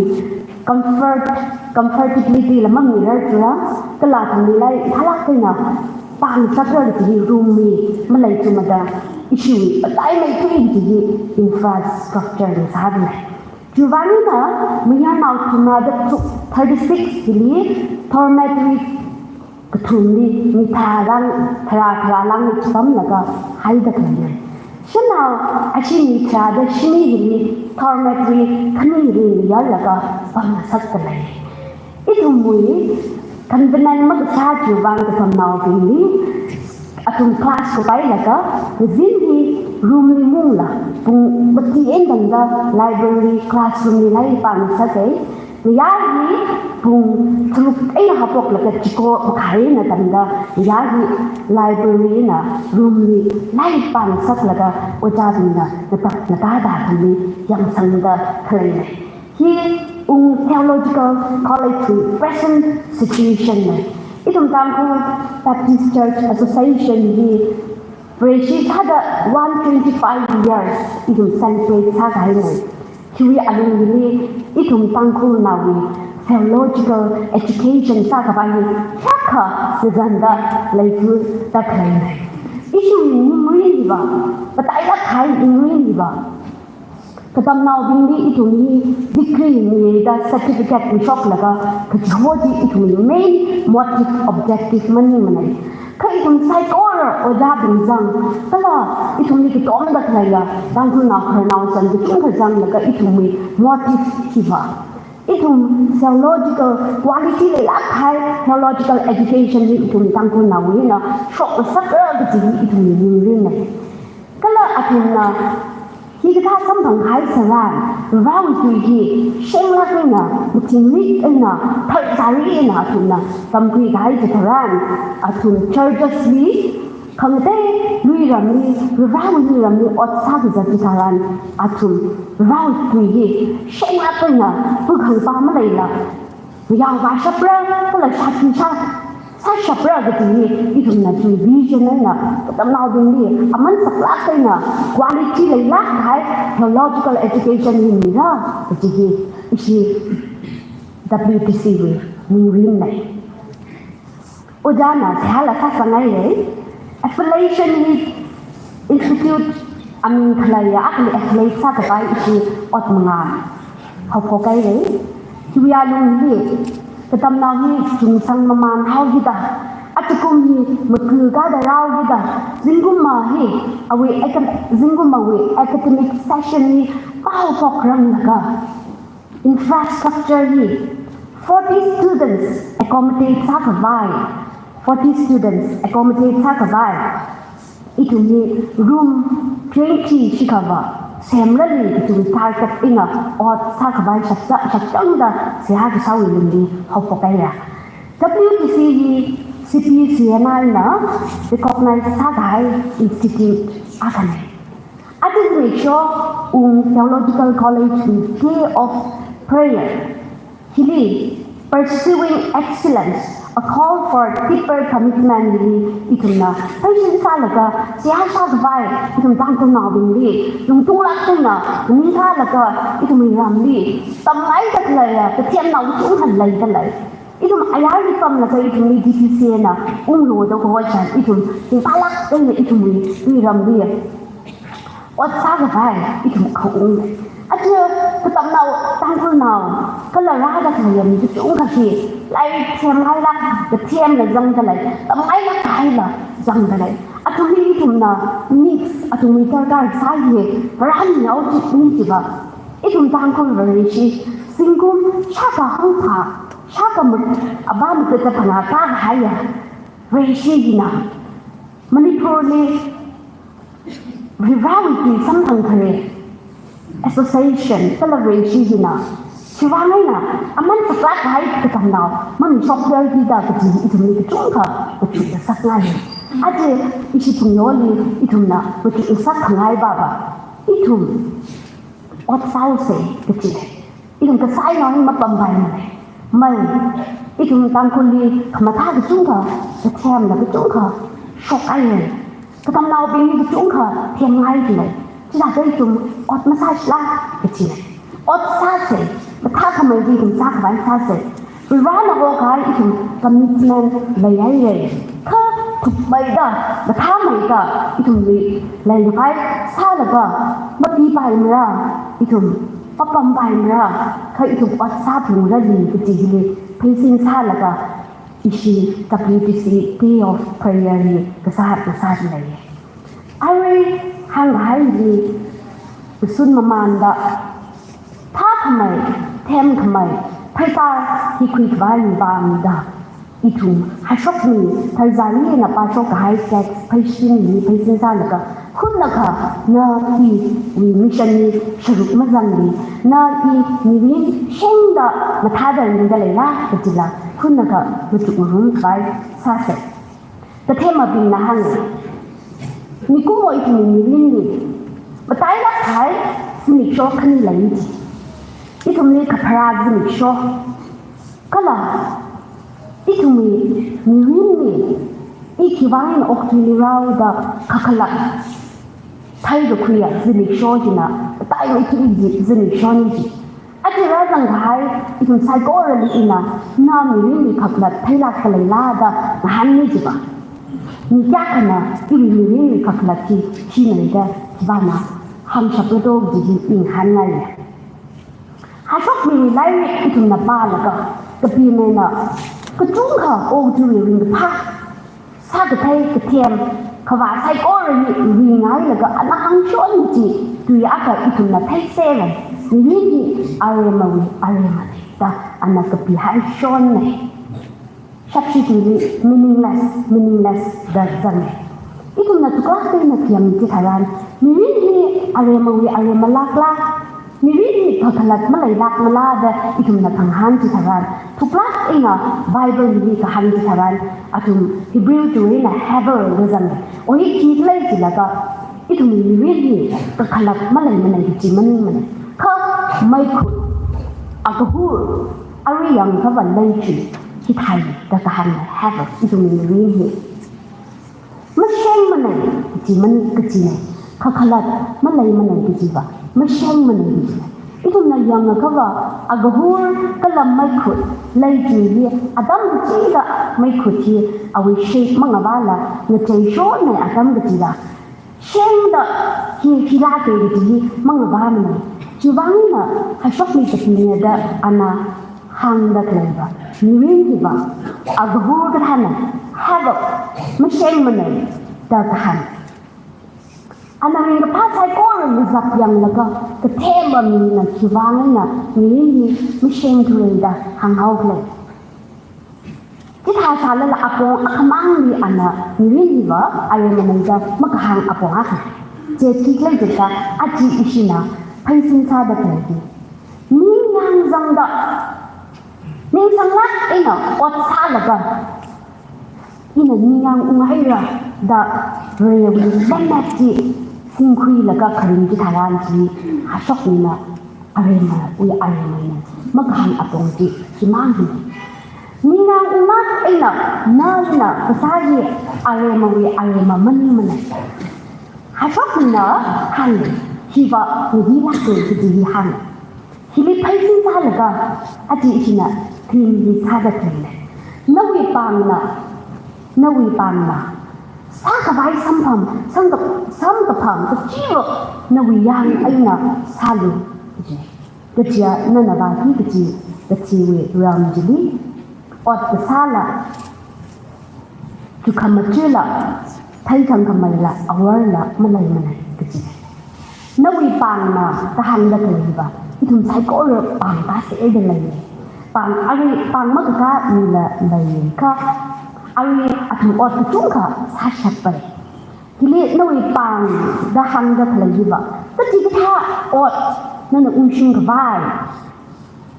comfort, comfortability la mamirarthura, kala athumli laa mathālāk eina pāngasakra kaji room hi maleithumada, ishiwui pataimeithui kaji infrastructure na sādalei. Chiwuivang eina mayarnao thumrāda tharuk, thirty-six hili dormitory kathumli mi tharā, tharā tharā lāngli chipamlaga haida khaleina. Shanao ashi mi tharāda shini hili dormitory khanili mayarlaga pamngasakdalei. Ithumwui convenient makasā chiwuivang katamnaobingli athum class kupailaga, ngazin hi room li mungla, pung mati eina tangda library classroom li laa pāngasake. Ngayā hi pung tharuk eina haophoklaga chiko makhai eina tangda, ngayā hi library eina room li laa pāngasaklaga ojābingna natak natāda kami yangsangda khaleina. Hi Ung Theological College wui present situation na. Ithum Tangkhul Baptist Church Association hi Vareshi sāda one twenty-five years ithum celebrate sākahaina. Chiwui alungli ithum Tangkhulnaowui theological education sākhavai hi hiyākha ngazanda leifida khaleina. Ishiwui ningrin hiva, matailāk kahai ningrin hiva, katamnaobingli ithum hi degree mida certificate mishoklaga, kachiho chi ithumwui main motive, objective maningmana. Kha ithum saikora ojābing zang, kala ithumli katomda khaleiya Tangkhulnao khararnao zang kachungkha zanglaga ithumwui motive hiva, ithum theological quality leilāk kahai theological education hi ithum Tangkhulnaowui eina shokngasakra kaji hi ithumwui ningrinna. Kala athumna hikathā samphang kahai tharan, Varewui tui hi shenglāk eina, mathingrik eina, tharzari eina athumna tamkhui kahai chitharan, athum churches li, khangatei luiramli, Varewui luiramli ot sākazat chitharan, athum Varewui tui hi shenglāk eina, pukhangpa maleila, yaovāshapra, kala shākhi shā, sāshapra kaji hi ithumna chi vision eina, katamnaobingli aman saklāk eina, quality leilāk kahai theological education hi mira kaji hi ishi W T C wui ningrinna. Ojāna seihāla sāsangngaira. Affiliation hi institute aming khaleiya akhali affiliate sākhavai ishi ot mangā haophok haira. Chiwui alungli katamnao hi chungsang mamānhaokida, achukum hi makakada rāokida, zingkumma hi awui acad-, zingkummawui academic session hi mahaophokranglaga, infrastructure hi forty students accommodate sākhavai, forty students accommodate sākhavai, ithum hi room twenty shikhava semrali kaji target eina ot sākhavai shaksa, shakchangda seihā kasāwui lungli haophok haira. W T C hi C P C N I na recognize sākahai institute akhana. Aja zimiksho Wung Theological College wui Day of Prayer hili, Pursuing Excellence, A Call for Deeper Commitment li ithumna pheisin sālaga, seihā sākhavai ithum Tangkhulnaobingli lungtunglāk eina ningkalaga, ithumwui ramli tamngaida khaleiya kathemnao kachungkha leida lei. Ithum ayarli pamlaga ithumli D P C na unglu da kho chan, ithum ringphālāk eina ithumwui, iramli ot sākhavai ithum khaung. Aja katamnao, Tangkhulnao, kala rāda khaleiya mi kachungkha hi, lairik themngailāk, kathemla zangda lei, tamngailāk kahaila zangda lei. Athumli ithumna needs, athumwui darkar kasā hi, rāmi yao chi ni chiva, ithum Tangkhul Vareshi, zingkum shākha hangphā, shākha mut, ava mut da phangā kahaiya Vareshi hina Manipurli Varewui tui samphang khare association kala Vareshi hina, chiwui vang eina aman saklāk kahai katamnao mamishokler kida kaji ithumli kachungkha machukngasakngai. Aja ishi Pungyoli ithumna machukngasak khangai baba, ithum ot sāose kaji. Ithum kasānao hi mapampai male. Mai, ithum Tangkhulli khamathā kachungkha, kathemla kachungkha shokhaira. Katamnaobingli kachungkha themngaidalei. Chithāda ithum ot masāshila kajina. Ot sāse, mathākhamei chi ithum sākhavai sāse. Varena hokahai ithum commitment leihaira. Kha thukmeida, mathāmeida ithumli leikhavai sālaga mapipaimara, ithum mapampaimara, kha ithum ot sāphungrali kaji hili pheisin sālaga ishi W T C Day of Prayer hi kasā masālei. Arui hānghaili, usun mamanda, phākhamei, themkhamei, pheitar hi khuikhavai vangda, ithum hashokmi, tharzari eina pāshokkahai text pheisin hi pheisin sālaga, hunakha na iwui mission hi sharuk mazangli, na i mirin shengda mathāda ringda leila kajila, hunakha machukngarum khavai sāse. Kathemabingna hānga, mikumo ithumwui mirinli matailāk kahai zimiksho khani lei ji. Ithumli kapharā zimiksho, kala ithumwui mirinli i khiwui vang eina okathuili rāoda kakhalat theikakhuiya zimiksho hina Taimi tui ji, zini shon ji. Aja rāzang kahai, ithum saikorali ina, na mirinli kakhalat theilāk kaleila da ngahānmi jiva. Mi kayākhana, iwui mirinli kakhalat chi, chimei da, chivāna, hāngshap kato ji hi ngahānngai. Hashokmiwui lairik ithumna pālaga, kapimeina, kachungkha okathuiwui ringkaphā, sākathei kathem, khavā saikorali ringhailaga ana hāngshon chi, tui akha ithumna theiserra, mirin hi aremawui arema da ana kapihaishonna. Shapshi tuili meaningless, meaningless da zanga. Ithumna thuklāk eina themchi tharan, mirin hi aremawui arema lākla, mirin hi kakhalat maleilākmala da ithumna khangahān chi tharan, thuklāk eina Bible li kahāng chi tharan, athum Hebrew tui eina hevel da zanga. Ohi khikhala jilaga, ithum mirin hi kakhalat maleimana kaji maningmana. Kha meikhut, agahur, arui yangkhavā leichui, hithāi da kahāng hevel, ithum mirin hi. Mashengmana kaji mani kajina, kakhalat maleimana kajiva, mashengmana kajina. Ithumna yangkhavā, agahur kala meikhut, leichui hi, atam kachida meikhut hi, awui shape mangavāla, ngacheishonna atam kachida. Shengda hi, hi lāka kaji hi mangavāmana. Chivangna hashokmi kapine da ana hāngda khaleiva, mirin hiva, agahur kathāna, hevel, mashengmana da kahāng. Ana ringkaphā saikora mazap yanglaga, kathemva mina chivangna mirin hi mashengthura da hānghao khalei. Chithā sālala apong akhamangli ana mirin hiva aremana da makahāng apong akha. Chi khikhala jiakha aja ishina pheisin sāda khalei hi. Ningyāng zangda, ningsanglāk eina ot sālaga, ina ningyāng unghaira da Varewui lemmet chi singkhuilaga kharing chi tharan chi, hashokmina aremawui aremana makahāng apong chi chimang hi. Ningyāng unglāk eina, na ina kasā hi aremawui arema maningmana. Hashokmina hānga, hiva ngahilāka kaji hi hānga. Hili pheisin sālaga, aja ishina thingli sāda thingna. Nawui pāngna, nawui pāngna, sākhavai samphang, samka-, samkaphang kachiva nawui yāng eina sālu, kaji. Kachia nana vāki kachi, kachiwui ram chili, ot kasāla, chukhamachila, theithang khameila, awarla, maleimana kaji. Nawui pāngna kahāngda khaleiva, ithum saikora pāng kasāda lei. Pāng arui, pāng makakā mila lei kha, arui athum ot kachungkha sāshappai. Hili nawui pāngda hāngda khalei hiva, kachikathā ot nana ungshung khavai,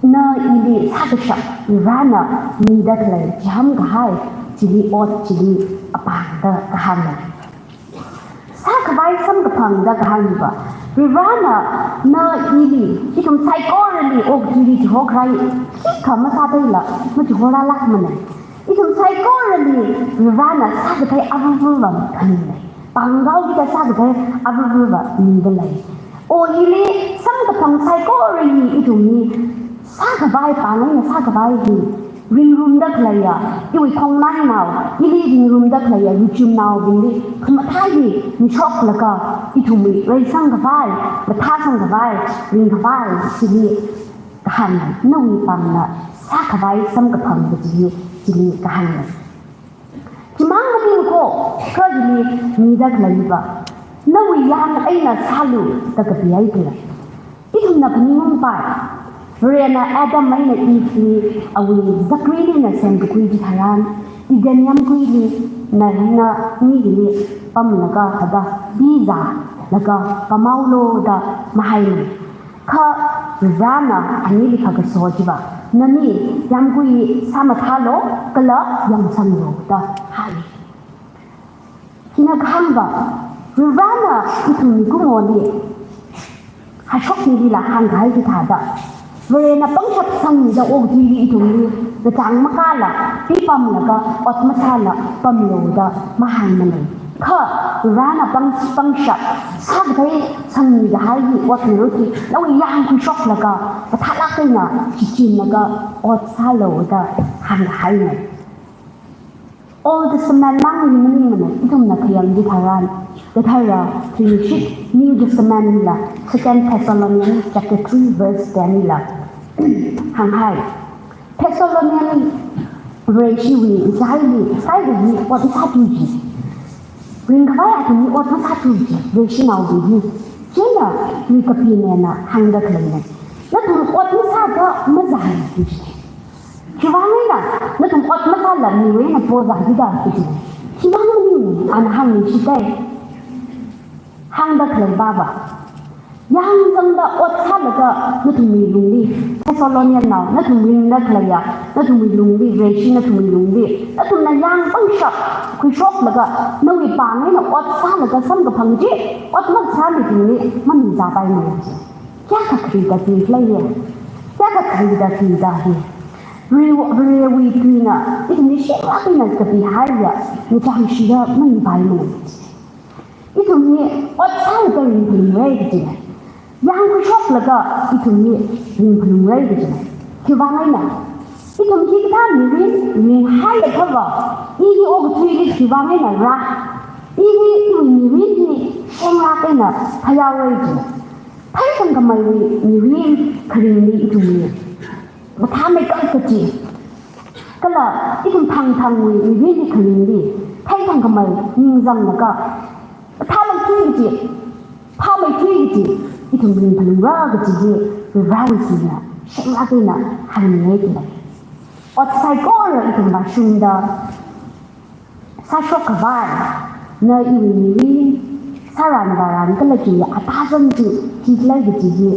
na ili sākashap Varena mida khalei chiham kahai, chili ot chili apāngda kahāngna. Sākhavai samkaphangda kahāng hiva, Varena na ili, ithum saikorali okathuili chihokharai, khikha masātheila, machihorālākmana. Ithum saikorali Varena sākathei avuvava khaninglei. Pāngkahai kida sākathei avuvava mida lei. O hili samkaphang saikora hi ithumli sākhavai pāng eina sākhavai hi ringrumda khaleiya, iwui khongnainao, ili ringrumda khaleiya, yuchumnaobingli khamathā hi mishoklaga, ithumwui reisang khavai, mathāsang khavai, ringkhavai, chili kahāng, nawui pāngna sākhavai samkaphang kaji hi chili kahāng. Chimang maning ko, kha hili mida khaleiva, nawui yāng eina sālu da kapihai khalei. Ithumna phaningungpai, Varena Adam eina Eve li awui zakri eina semkakhui chi tharan, Eden yāmguili, na hina mi hili pamlaga hada, bi zālaga pamhaolu da mahaimana. Kha Varena anili khakaso chiva, nani yāmgui sāmathālu kala yangsanglu da hānga. Hina kahāngva, Varena ithum mikumoli, hashokmilila hāngkahai chithāda, Varena pangshap sangmida okathuili ithumli, kachāng makāla, pi pamlaga, ot masāla, pamlu da mahāngmana. Kha Varena pang, pangshap sākathei sangmi kahai hi otngarok hi nawui yāng khuishoklaga, kathālāk eina shichinlaga ot sālu da hāngkahaina. Old Testament mangli maningmana, ithumna khayang chitharan, kathara, thingshit New Testament la, Second Thessalonians chapter three verse ten la hānghai. Thessalonian Vareshiwui ngachaili, kaikhali ot masāthuji. Ringkhavai athumli ot masāthuji, Vareshinaobing hi. Chieina mi kapinena hāngda khaleina. Nathum ot masāda mazāthuji. Khiwuivang eina, nathum ot masāla miwui eina pozāki da kaji. Khiwuivang eina ana hāngmi shite. Hāngda khalei baba. Yāng zangda ot sālaga nathumwui lungli, Thessalonian nao, nathum ringda khaleiya, nathumwui lungli, Vareshi nathumwui lungli, nathumna yāng pangshap khuishoklaga, nawui pāng eina ot sālaga samkaphang chi, ot masāmibingli mamizāpaimana ji. Kayākha khalei da khalei ya. Kayākha khalei da khalei da hi. Vare, Varewui tuina, ithumli shenglāk eina kapihaiya, ngachang shida maningpaimana. Ithumli ot sālaga ringphalungra kajina. Yāng khuishoklaga ithumli ringphalungra kajina. Khiwuivang eina. Ithum hikathā mirin, ringhaiakhava. I hi okathuili khiwuivang eina rā. I hi iwui mirin hi shenglāk eina phāyaora ji. Theithangkhameiwui mirin kharingli ithumli mathāmeikap kaji. Kala ithum thangthangwui mirinli kharingli theithangkhamei ningzanglaga, mathāmeithui kaji, phāmeithui kaji, ithum ringphalungra kaji hi Varewui tuina shenglāk eina hāngmihaida lei. Ot saikora ithum vāshungda sāshok khavai, na iwui mirin, sāran vāran kala chi atazan chi, chi khalei kaji hi,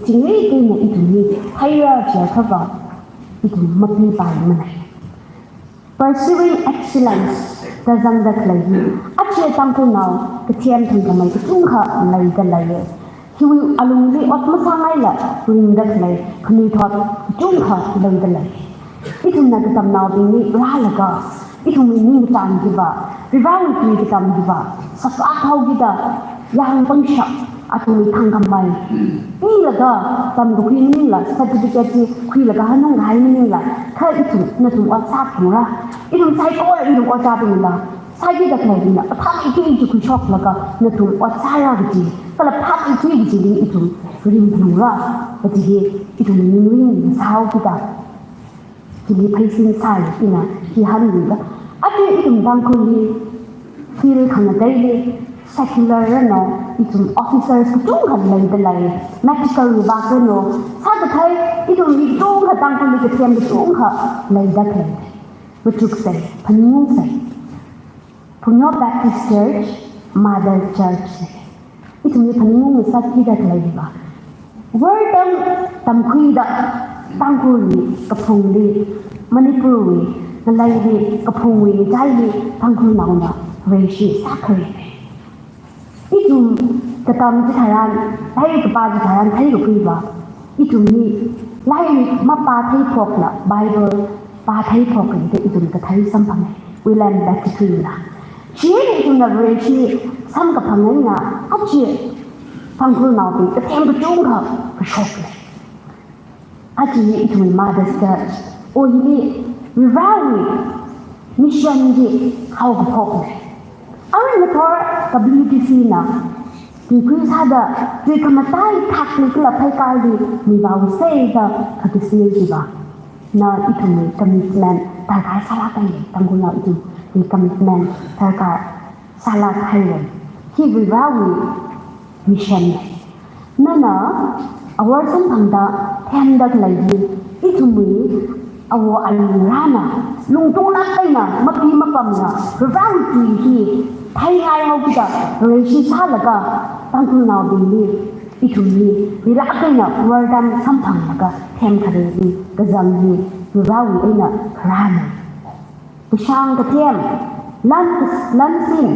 chingri eina ithumli theira chiakhava, ithum mapipaimana. Pursuing excellence da zangda khalei hi, aja Tangkhulnao kathem thangkhamei kachungkha leida leiya. Hiwui alungli ot masāngaila ringda khalei khanuithot kachungkha leida lei. Ithumna katamnaobingli rālaga, ithumwui ningkachāng hiva, Varewui tui katam hiva, sākahao kida, yāng pangshap, athumwui thangkhamei pilaga, tamkakhui maningla, certificate chi khuilaga hanungkahai maningla, kha ithum, nathum ot sāphalungra. Ithum saikora ithum ot sāphalungra. Sāki da khaleibingna, phāmeithui chi khuishoklaga, nathum ot sāra kaji, kala phāmeithui kajili ithum ringphalungra, kaji hi ithum mirin sāhao kida. Chili pheisin sāi ina hi hāngda. Aja ithum Tangkhulli, field khangateili, secular rano, ithum officers kachungkha leida lei, medical wui vak rano, sākathei, ithum mi kachungkha Tangkhulli kathem kachungkha leida khalei. Machuksei, phaningungngasei. Phungyo Baptist Church, Mother Church. Ithumli phaningungngasakki da khalei hiva. Wortam tamkhuida Tangkhulli, kaphungli, Manipurwui, ngaleili, kaphungwui, ngachaili, Tangkhulnaona Vareshi sākhare. Ithum katam chitharan, theikapā chitharan, theikakhuiva. Ithum hi lairik mapātheiphokla Bible pātheiphok kajida ithum kathei samphanga. William Baptist Hall la. Chieina ithumna Vareshi samkaphang eina, aja Tangkhulnaobing kathem kachungkha kashok lei. Aja hi ithumwui Mother's Church, o hili Varewui mission chi haokaphokna. Arui ngathor W T C na tuikui sāda, tui khamatai thakli kala pheikārli mivāusei da khakasir hiva. Na ithumwui commitment darkar sālākhaira, Tangkhulnao ithumwui commitment darkar sālākhaira. Hi Varewui mission na. Nana awor samphangda themda khalei hi, ithumwui awo alu rāna, lungtunglāk eina, mapi mapamna, Varewui tui hi theingaihao kida, Vareshi sālaga, Tangkhulnaobingli, ithumli, rilāk eina wortam samphanglaga themkhareli kazang hi, Varewui eina kharāna. Kashāng kathem, lan kas-, lansin,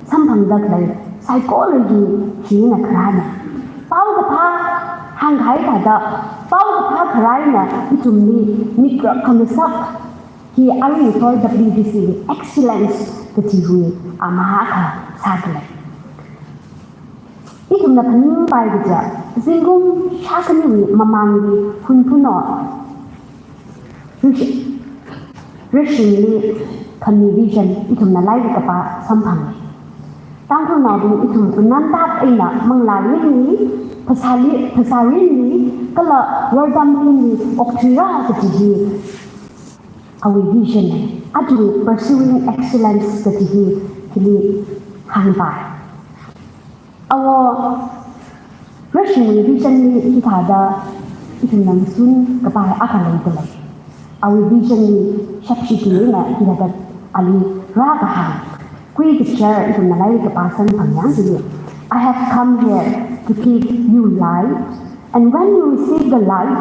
samphangda khalei, saikorali china kharāna. Paokaphā hāngkahai thāda, paokaphā kharā eina ithumli mikrak khangasak, Hi arui soil W D C excellence kaji hi amahā akha sāda lei. Ithumna phaningpai kaja, zingkum shākhaniwui mamangli Hunphunnao Rishi-, Rishingli khami vision ithumna lairik kapā samphanga. Tangkhulnaobing ithum nganātap eina manglā mirinli, phasāli, phasā mirinli, kala wortam mirinli okthuira kaji hi awui vision na. Aja Pursuing Excellence kaji hi hili hāngpai. Awo Rishingwui vision li hithāda ithumna mashun kapai akha leida lei. Awui vision li shapshi tuina hithāda ali rākahāng. Khuikachar ithumna lairik kapā samphang yang hili. "I have come here to give you light, and when you receive the light,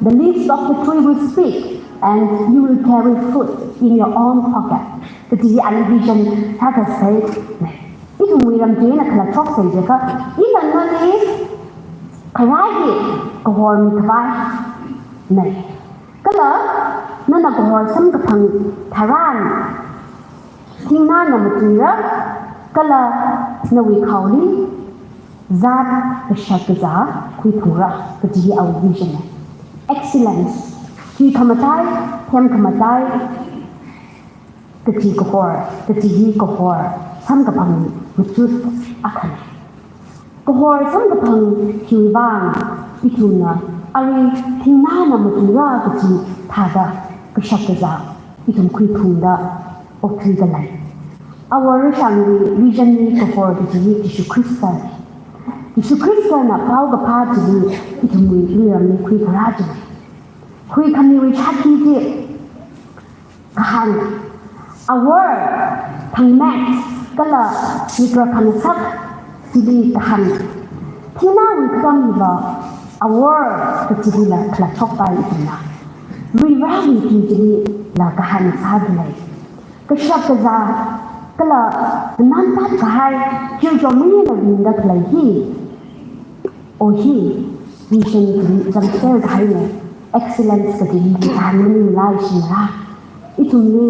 the leaves of the tree will speak, and you will carry fruit in your own pocket." Kaji hi ali vision sākasei na. Ithumwui ramchina kala shoksei jiakha, ina nali kharā hi kahor mikhavai na. Kala nana kahor samkaphang tharan, thingnana matuira, kala nawui khaoli zat kashak kazā khuiphungra, kaji hi awui vision na. Excellence, chuikhamatei, themkhamatei, kaji kahor, kaji hi kahor samkaphang machut akhana. Kahor samkaphang hiwui vang ithumna arui thingnana matuira kaji thāda kashak kazā ithum khuiphungda okthuida lei. Awo Rishingwui vision li kahor kaji hi Jishu Khrista. Jishu Khristana paokaphā chili ithumwui miramli khuikharā chi. Khuikhamiwui shākhi chi kahāng, awor, thangmet, kala mikra khangasak chili kahāng. Thingnawui katam hiva awor kachilila kala shokpai ithumna. Varivarāwui tui chilila kahāng sāda lei. Kashak kazā kala nganātap kahai, chirchom mirinna ringda khalei hi. O hi, vision chili zangser kahai na. Excellence kaji hi kahāng maninglā shimla. Ithumli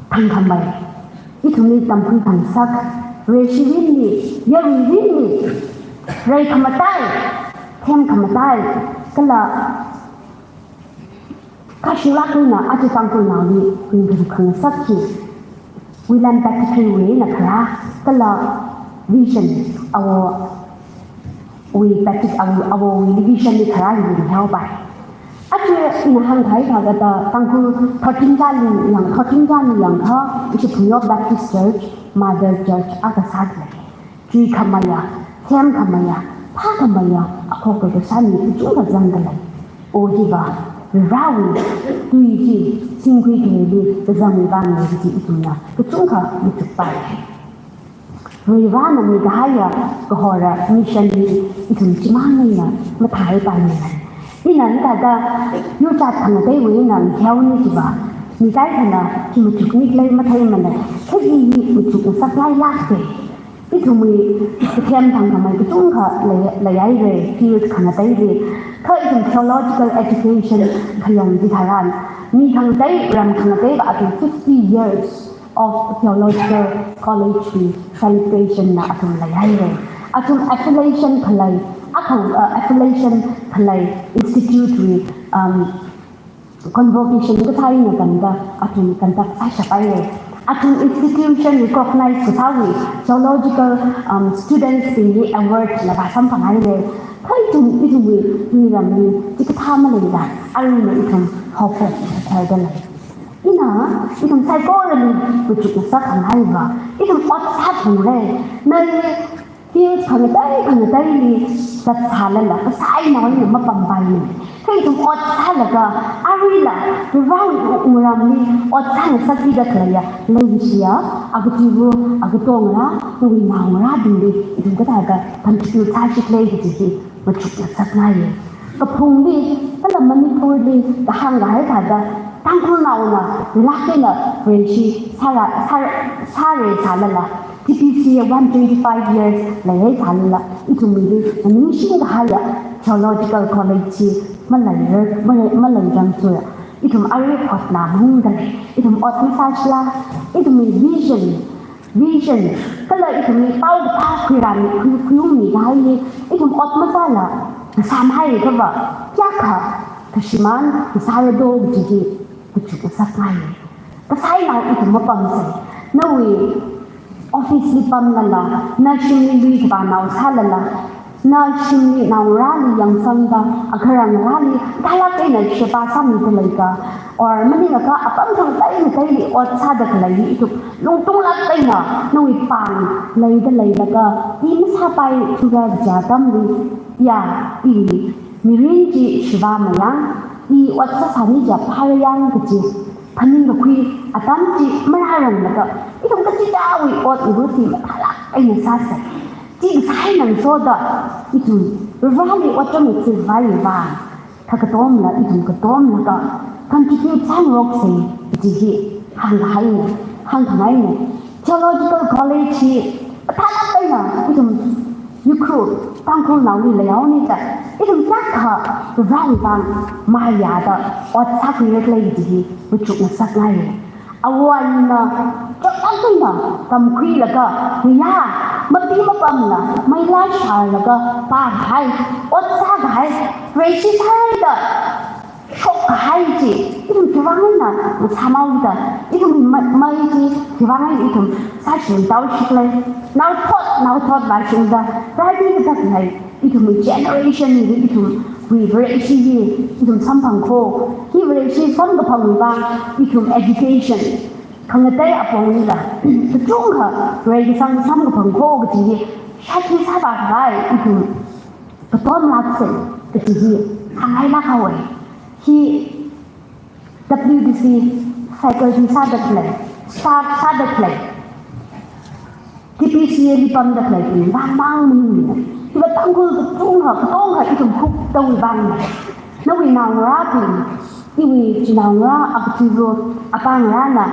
thangkhamei, ithumli tamkhui khangasak, reishirinli, yaruirinli, reikhamatei, themkhamatei, kala kashilak eina aja Tangkhulnaoli ringkazip khangasak hi, William Pettigrew wui eina kharā, kala vision, awowui Pettig-, awo, awowui vision li kharā hi ringhaopai. Aja ina hāngkahai thāda Tangkhul thirteen chili yang, thirteen chili yangakha, ishi Phungyo Baptist Church, Mother Church akha sāda lei. Chuikhameiya, themkhameiya, phākhameiya, akhokha kasā mi kachungkha zangda lei. O hiva, Varewui tui chi, singkhui khangateili kazangwui vangna kaji ithumna kachungkha machukpai. Varena mikahaiya kahora mission hi ithum chimang eina matheipaimana. Ina hithāda yurchat khangateiwui eina ngahānni chiva, mi kaikhana chi machukni khalei matheimana, kha hi hi machukngasak lailāka. Ithumwui kathem thangkhamei kachungkha lei, leihaira, field khangateili. Kha ithum theological education khayang chitharan, mi khangatei, ram khangateiva athum fifty years of theological college wui celebration na athum leihaira. Athum affiliation khalei, akhawui, uh, affiliation khalei institute wui, um, convocation kathā eina tangda athum conduct sāshaphaira. Athum institution recognize kasāwui theological, um, students bingli award la vāsamphanghaira. Kha ithum, ithumwui miramli chikathā maleila, arui ithum hokha thaida lei. Ina, ithum saikorali machukngasak khangateili, ithum ot sāphungra. Nali field khangatei khangateili zatsālala, kasā eina oi mapampaimana. Kha ithum ot sālaga, aruila, Varewui wungramli ot sāngasakda khaleiya, leikashiya, agachiva, agatongra, nawui naongarābingli ithum kathāda contribute sāshikhala kaji hi machukngasakngaiya. Kaphungli, kala Manipurli, kahāngkahai thāda, Tangkhulnaona, rilak eina, reishi, sāra, sāra, sāra sālala, T B C one twenty-five years leihaisālala, ithumli, ningshingkahaiya, theological college chi, malei, malei, maleirangthura. Ithum arui hotna maungdalei, ithum ot masāshila, ithumwui vision, vision, kala ithumwui paokaphā khuirāmi, khui, khuiungmi kahai hi, ithum ot masāla, ngasāmahai kava, kayākha, kashimān, ngasārado kaji hi, machuk ngasakngai. Kasānao ithum mapamsei, nawui, office li pamlala, na shimli lui khavānao sālala, na shimli naongarāli yangsangda, agahara ngarāli, thālāk eina sheba sāmidalei ka, or maningakha apam thang tai na taili ot sāda khalei hi ithum, lungtunglāk eina, nawui pāng, leida leilaga, ti masāpai thura kaja atamli, ya, i, mirin chi shiva mayang, i ot sāsāni ja phara yang kaji, phaningkakhui atam chi marāranglaga, ithum kachichāwui ot iruthi mathālāk eina sāsei. Chi kasāna ngasoda, ithum, Vareli otram ngathei Vareli vang, kha katomla, ithum katomlaga, contribute sāngaroksei, kaji hi, hānghaina, hāngkhangaina. Theological College hi, mathālāk eina, ithum, Ukhrul, Tangkhulnaoli leihaoni da, ithum kayākha, Vareli vang, mayāda, ot sākhuirakhala kaji hi, machuk ngasakngai. Awui eina, chotlāk eina, tamkhuilaga, ya, mapi mapamla, meila shārlaga, pākahai, ot sākahai, Vareshi sāhaida, shokkahai chi, ithum khiwuivang eina, ngasāmao da, ithum ma-, mai chi, khiwuivang eina ithum, sāshim tao shiklei, naothot, naothot vāshungda, rādi katak lei, ithumwui generation hi ithumwui Vareshi hi ithum samphang kho. Hi Vareshi samkaphangwui vang ithum education. Khangatei apongli la, kachungkha Vareshi sam samkaphang kho kaji hi, shākhi sāvākhavai ithum katomlāksei kaji hi, hāngngailāk haowei. Hi W D C faculty sāda khalei, staff sāda khalei, T P C A li pamda khaleibing vang mang maningmana. Hiva Tangkhul kachungkha, katongkha ithum huktawui vangna. Nawui naongarābing, iwui chinaongarā, akachivā, apāngarāna,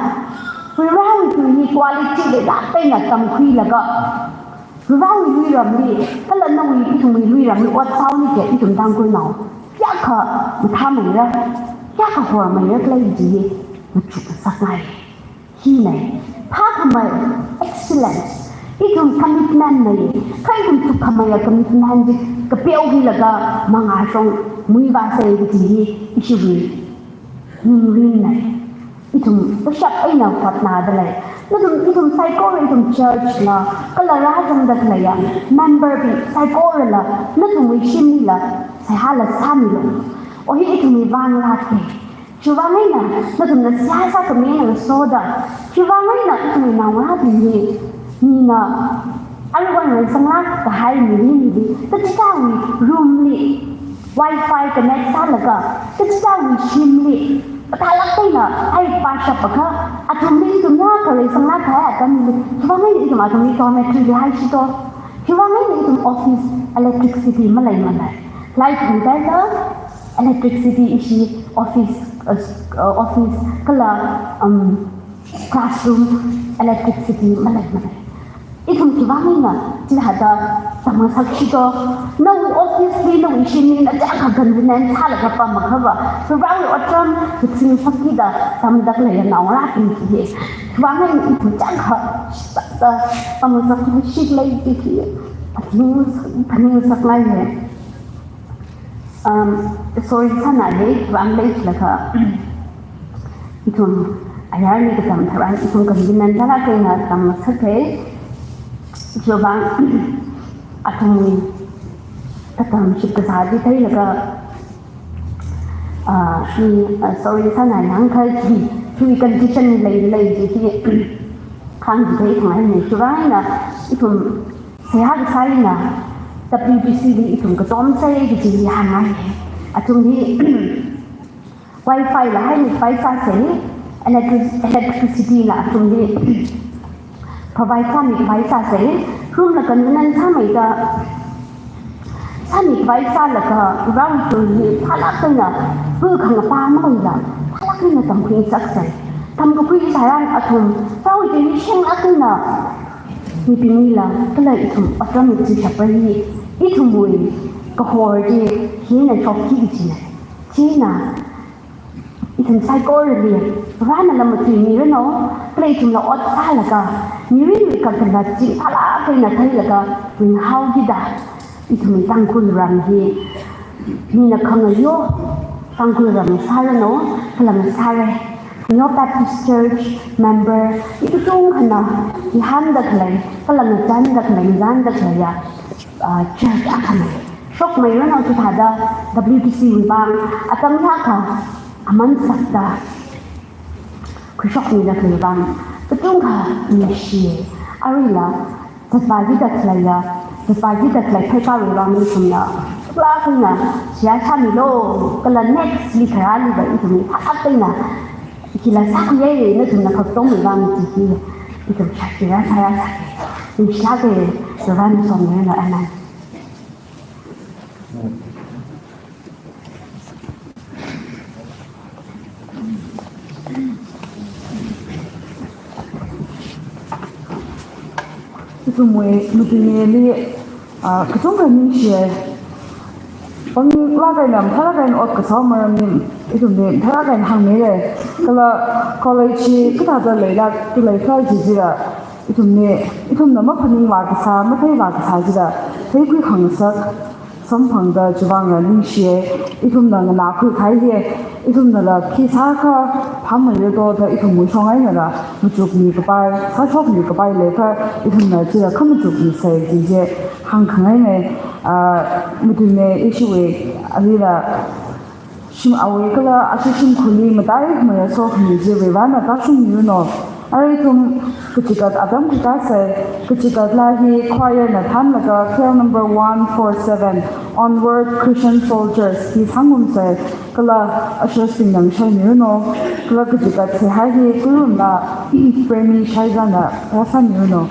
Varewui tui hi quality leilāk eina tamkhuilaga, Varewui luiramli, kala nawui ithumwui luiramli ot sāhaoni kaja ithum Tangkhulnao, kayākha mathāmeira, kayākha hormeira khala kaji hi, machuk ngasakngai. Hina, phākhamei, excellence, ithum commitment na, kha ithum thukkhameiya commitment chi, kapeo hilaga mangāshong muivāsei kaji hi, ishiwui, ningrinna. Ithum, kashap eina hotnadalei. Nathum, ithum saikora ithum church la, kala rāzangda khaleiya, member bing saikorala, nathumwui shimlila, seihāla sāmilu. O hi ithumwui vang lāke. Chiwuivang eina, nathumna seihā sākhami ngasoda. Chiwuivang eina, ithumwui naongarābing hi, mina, aruiwui vang reisanglāk kahai mirinli, kachichāwui room li, Wi-Fi connect sālaga, kachichāwui shimli, mathālāk eina, ai pāshapakha, athumli ithumna kha reisanglāk kahai atamli, chiwuivang eina ithum athumli dormitory li haishito. Chiwuivang eina ithum office electricity maleimanei. Light mataila, electricity ishi office, uh, uh, office kala, um, classroom electricity maleimanei. Ithum khiwuivang eina chithāda tamngasakshito. Nawui office li nawui shimli na chiyākha convenient sālaga pamakhava, Varewui otram ngathei ngasakkida tamda khaleiya naongarābing hi, khiwuivang eina ithum chiyākha sāda tamngasakkhui shiklei kaji hi, phaning, phaningngasakngai. Um, sorry sāngai, vang leilakha. Ithum ayarli katam tharan, ithum convenient sālaga tamngasakei. Chiwuivang, athumwui katam ship kasā chi theilaga, ah, hi, ah, sorry sāngai, hāngkahai chi, hi condition leilei chi hi, hāngchithei khangainei. Chiwuivang eina, ithum, seihā kasā eina, W D C li ithum katomsei kaji hi hāngngai. Athum hi, Wi-Fi la haimikhavai sāsei, electric-, electricity la athumli provide sāmikhavai sāsei, room la convenient sāmeida, sāmikhavai sālaga, Varewui tui hi phālāk eina, pu khangapā maleila, phālāk eina tamkhuingasaksei. Tamkakhui tharan athum, Varewui tui hi shenglāk eina, mibinglila, kala ithum otram ngathei shapa hi, ithumwui kahor chi, hina shokki kajinei. China, Ithum saikorali Varena lam matuimiranu, kala ithumla ot sālaga, mirin kakhalat chingkhala kaina theilaga, ringhaokida, ithum Tangkhul ram hi, mina khangayo, Tangkhul ram sāranu, kala masāra. Neo Baptist Church member, mi kachungkhana, ihānda khalei, kala ngachānda khalei, ngazanda khaleiya, ah, church akhana. Shokmeiranu chithāda W B C wui vang, atam hiyākha, aman sakta, khuishokmida khalei vang, kachungkha ningshi, aruila, zatpākida khaleiya, zatpākida khalei pheikāwui vang ithumna, kala kaina, seihā sāmilu, kala next li kharāliva ithum, thākhaina, hila sākhuiya, nathumna khaktongwui vang chi hi, ithum shakira sāya sāki, ningshilāka, Varena somiranu, amen. Ithumwui matuineli, ah, kachungkha ningshiya. Panglāk eina, mathālāk eina ot kasā maramli, ithumli mathālāk eina hāngmira. Kala college hi kathāda leilāk, tu leikhala jijila, ithumli, ithumna maphaninglāk kasā, matheilāk kasā jila, theikhui khangasak, samphangda chiwui vangla ningshiya, ithumna nganākhui kahai hi, ithumnala khi sākha phāmeira do da ithum muishong einala, machukmi kapai, sāshokmi kapai leiakha, ithumna chila khamachukmisa kaji hi hāngkhangaina, ah, matuinei ishiwui, alila, shim awui kala ashi shimkhurli mataimeiya sokhami chiwui vangna tāshungmiranu. Arui ithum kachikat atam khuikāsa, kachikatla hi choir na thānlaga cell number one four seven, Onward Christian Soldiers, hi sāngarumsa, kala ushers bingna shaimiranu, kala kachikat seihā hi Kuirumla Premi Shaizana rāsāmiranu.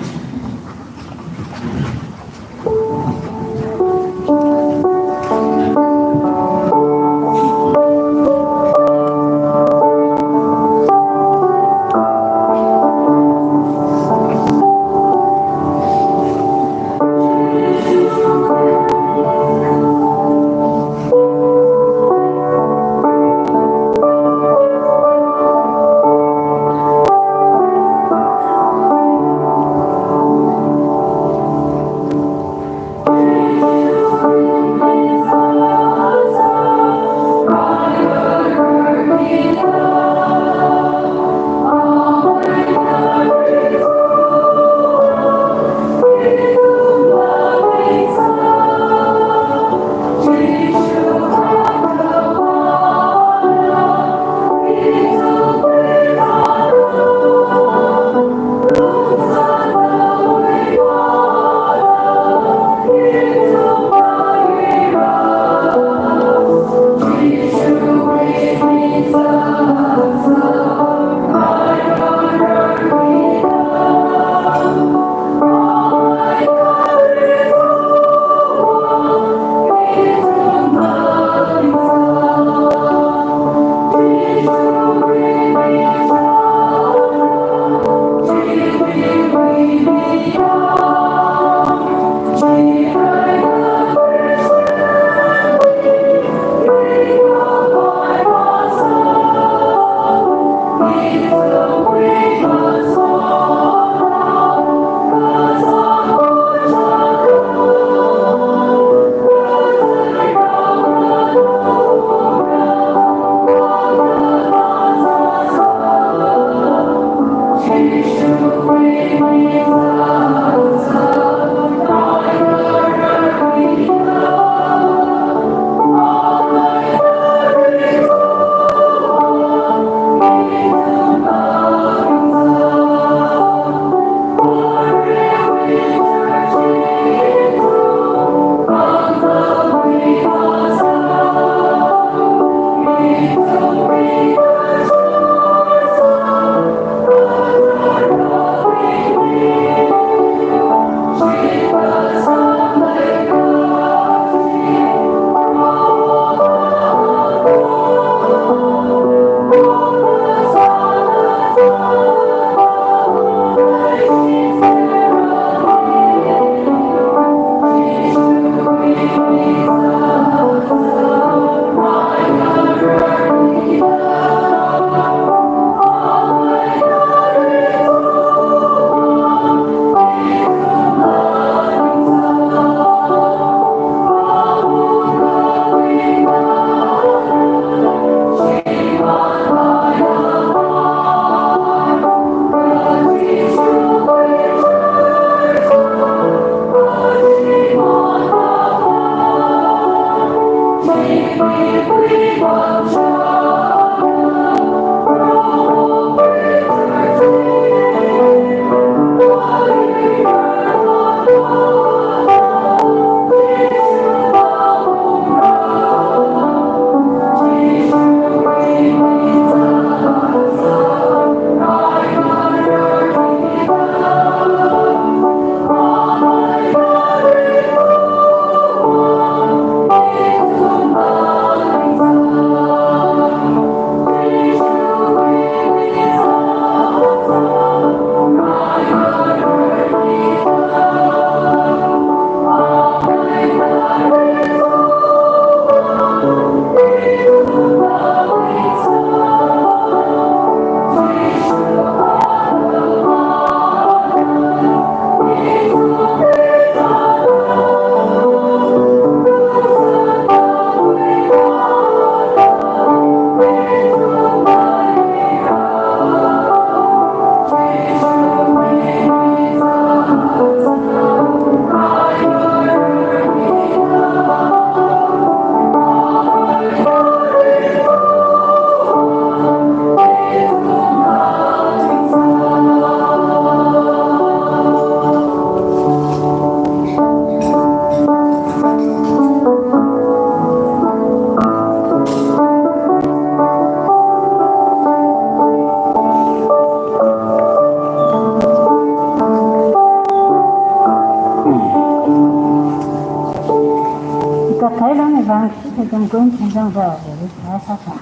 Ang sisai tangkun chungchang da, da, da, da, da.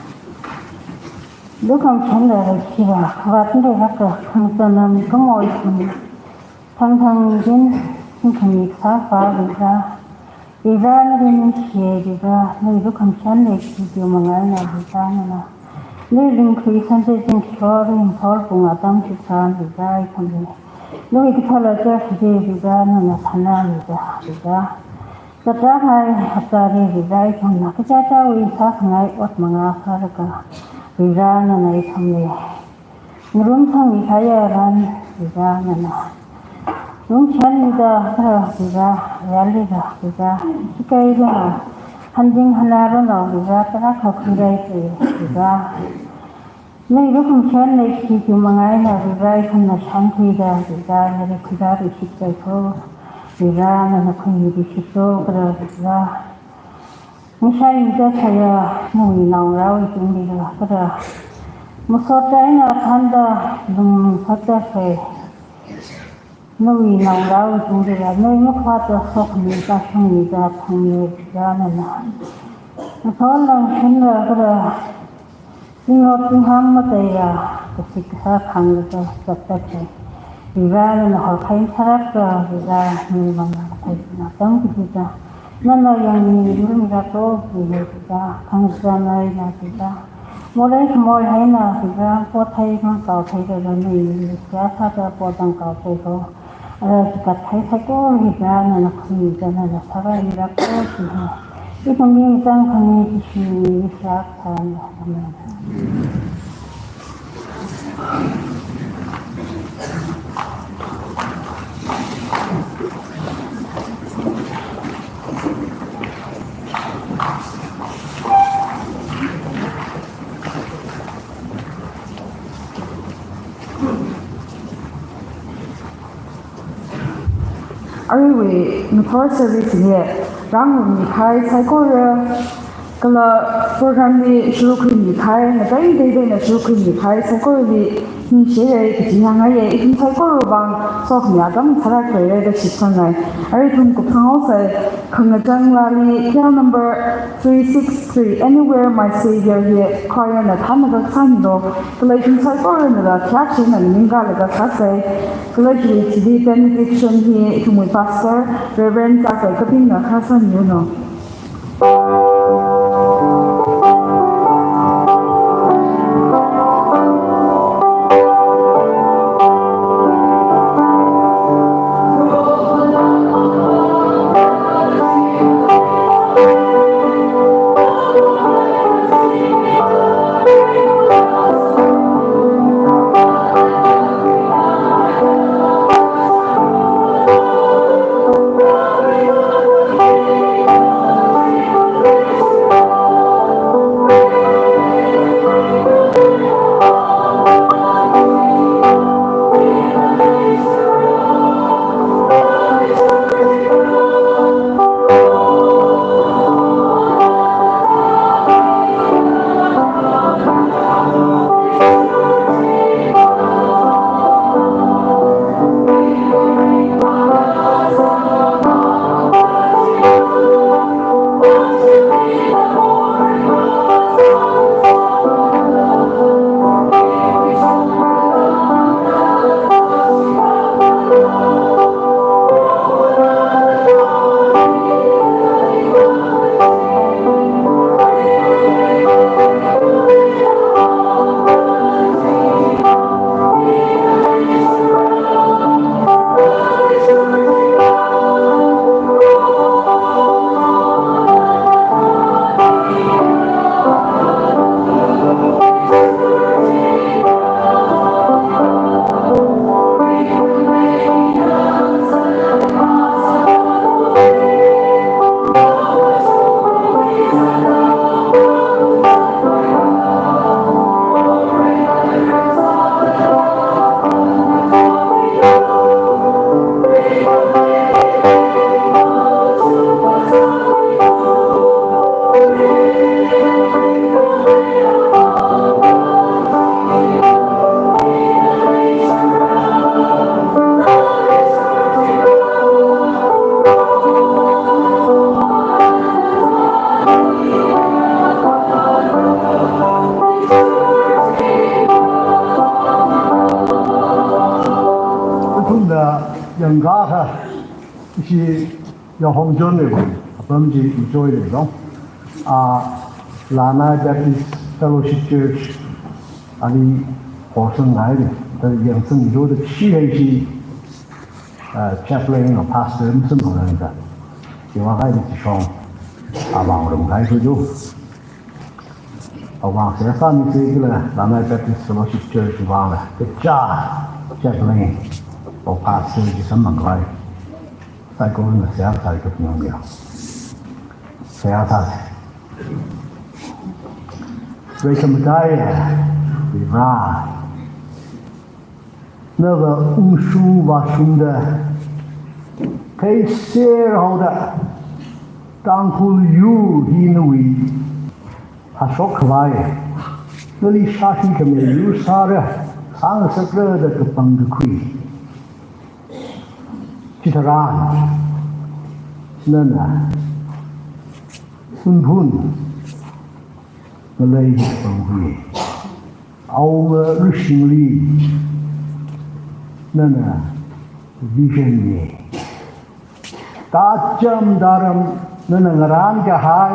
Lukhamashan da, da, da, da, khavat da, da, da, khangsanam kamoi khang. Thangthang jin, singkhami kha fa, da, da. Da, da, nali ningshi, da, da, nali lukhamashan leikashiwui mangaina, da, da, nana. Nali ringkhui sanse jing shor, ringshor pung atam shitsan, da, da, ithumli. Nali kathāla cha shide, da, da, nana thana, da, da, da, da. Kachāng hai hapta li, da, da, ithumna kachāchāwui sākhangai ot manga sālaga, da, da, nana ithumli ngarumsangmi kahai aran, da, da, nana ngarumshanmida, da, da, da, yālida, da, da, shikaida, hanjing hanarona, da, da, tarākha khuirai, da, da, da. Nali lukhamashan leikashiwui mangaina, da, da, ithumna shānkhuida, da, da, nali khuida rishit kaiko, da, da, nana khuimida rishitso, da, da, da. Ngashaimida khalei nawui naongarāwui tungli, da, da, da. Masot eina thānda lungphāda khalei nawui naongarāwui tungli, da, nali makhalatta sokhami kashungmida phangmi, da, da, nana. Nathot langshunla, da, da. Zingot zingham matheila, kashik kashā khanglaga zatda khalei, da, da, nana horkhai tharakda, da, da, nali manglā kathei na tam kachida, nana yangmi yurumda to, da, da, da, khangazan eina, da, da, morei khamor eina, da, da, pothei mangkao theilaga nali seihā sāda potang kao theiko. Ara chikathei saikora hi, da, nana khuimida, nana sārai mirakho, da, da. Ithumli chang khami Jishu mingli seihā sāya. Amen. Aruiwui ngathor service li rāngarummi kahai saikora, kala program li sharuk khuimi kahai, ngateiteiteina sharuk khuimi kahai saikorali ningshirai kaji hāngngaiya. Ithum saikora vang sokhami atam tharak leira da shitsangngai. Arui ithum kupsang haosai, khangachang laali, cell number three six three, Anywhere My Savior hi choir na thānlaga sāmilu, kala ithum saikoranala khayākshi eina ningkalaga sāsai. Kala chiwui thili benediction hi ithumwui pastor, Reverend Zakai Kapingna khasāmilu. Yangkakha, ishi yahom chonle, apam chi enjoy le dong. Ah, Lanai Baptist Fellowship Church, ali horsang ngai le, ta yangsang jo da chi hai chi, ah, chaplain or pastor, misam hong da. Iwa kai ni shong, awang rum kai ku jo. Awang se sa mi se kila, Lanai Baptist Fellowship Church wang la, kacha chaplain or pastor chi samang kai. Saikora seihā sāi kapinong ya. Seihā sāsa. Rei kamatai, Vare. Nava ungshung vāshungda, theiser haoda, Tangkhul yur hi nawui hashok khavai, nali shāshi khami yur sāra, sāngasakra da kapangkakhui. Chitharan, nana Sunphun ngalei hi kapangkhui. Awunga Rishingli nana vision ni. Tacham daram nana ngaran kahai,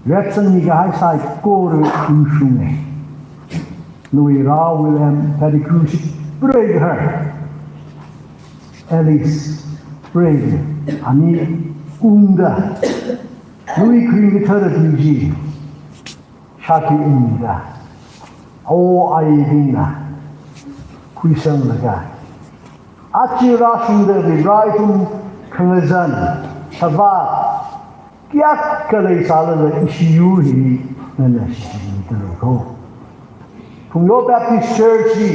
retsang ni kahai saikora ungshung e. Nawui rao William Pettigrew shi preiga, Alice preiga, ani ungda, nawui kharing kathara tui chi shāki ungda, awo ayibingna khuisanglaga, achi rāshungda Vare ithum khangazan, sava, kayākha leisālala ishi yur hi nana shichinda lei ko. Phungyo Baptist Church hi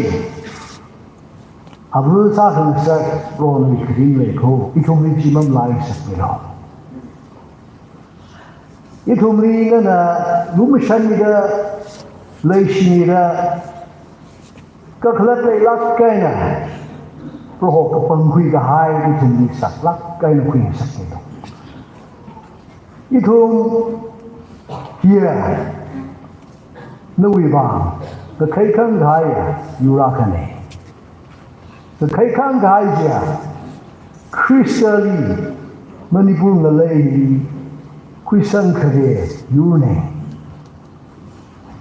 ava sākhangasak ron hi kharing lei ko, ithumli chi mamalaisakmilo. Ithumli nana lumashanmida, leishimida, kakhalat leilāk eina, Proho kapangkhui kahai ithumli saklāk eina khuingasakmilo. Ithum hiya nawui vang kakhai khangahai yur akhana. Kakhai khangahai chiya, Khristali Manipur ngalei khuisang khare yurna.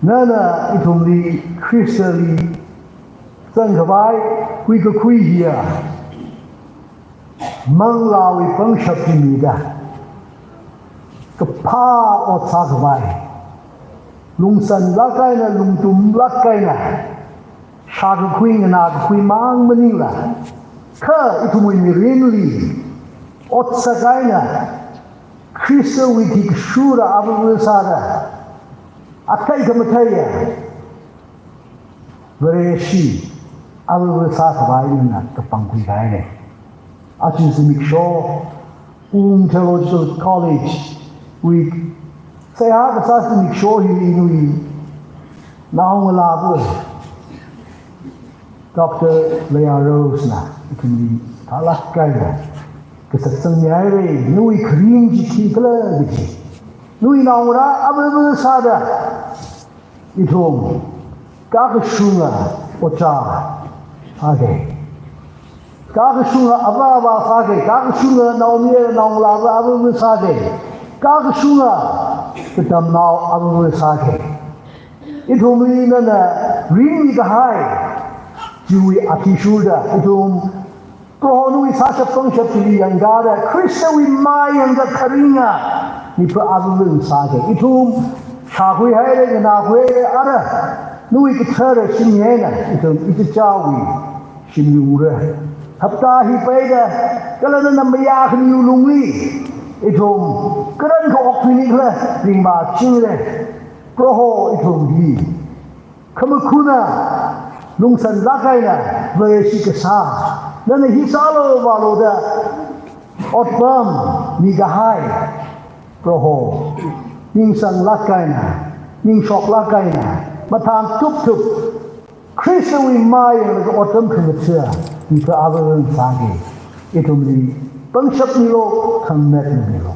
Nana ithumli Khristali zangkhavai huikakhui hiya, manglāwui pangshap chi mida, kaphā ot sākhavai, lungsanlāk eina, lungtumlāk eina shākakhui, nganākakhui mang maningla, kha ithumwui mirinli otsak eina Khristawui thikashura avāva sāda, athei khamatheiya Vareshi avāva sākhavai nana kapangkhui kahaina. Aja zimiksho Ung Theological College wui seihā kasā zimiksho hili nawui naongalāva Doctor Leah Rose na ithumli thalāk eina kasak sangmihaira, nawui kharing chi khikhala kaji. Nawui naongarā avāva sāda ithum kakashunga ojā sāga. Kakashunga avāva sāga. Kakashunga naomayara naongalāva avāva sāga. Kakashunga katamnao avāva sāga. Ithumli nana ringmi kahai chiwui athishurda ithum Proho nawui sāshap pangshap chili yangda, Khristawui mayangda kharinga mipā avāva sāga. Ithum shākhuihaira, nganākhuihaira, ara nawui kathara shim eina ithum ichichāwui shimli ungra. Hapta hi peida, kala nana mayākhamiwui lungli ithum karan kha okthuinikhala ringmachingra. Proho ithum hi khamakhuna lungsanlāk eina Vareshi kasā, nana hi sālu vālu da otpam mikahai Proho, ningsanglāk eina, ningshoklāk eina, mathān tuptup Khristawui mayanglaga otpam khangatha mipā avāva sāga. Ithumli pangshap milu, khangnet milu.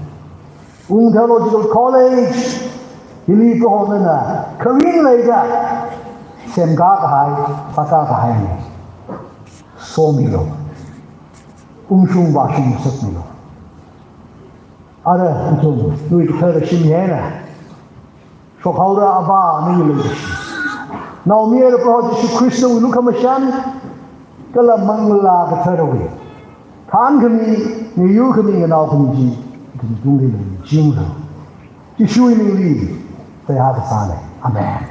Ung Theological College hili Proho nana kharing leida semkā kahai, sākā kahaina. Somilu. Ungshung vāshung ngasakmilu. Ara ithum nawui kathara shim eina shokhaora Avā nawui leikashi, Naomayara Proho Jishu Khristawui lukhamashan, kala Manglā Katharawui thānkhami, ngayurkhami, nganaokhami chi ithum tungli leichingra. Jishuwui mingli seihā kasāna. Amen.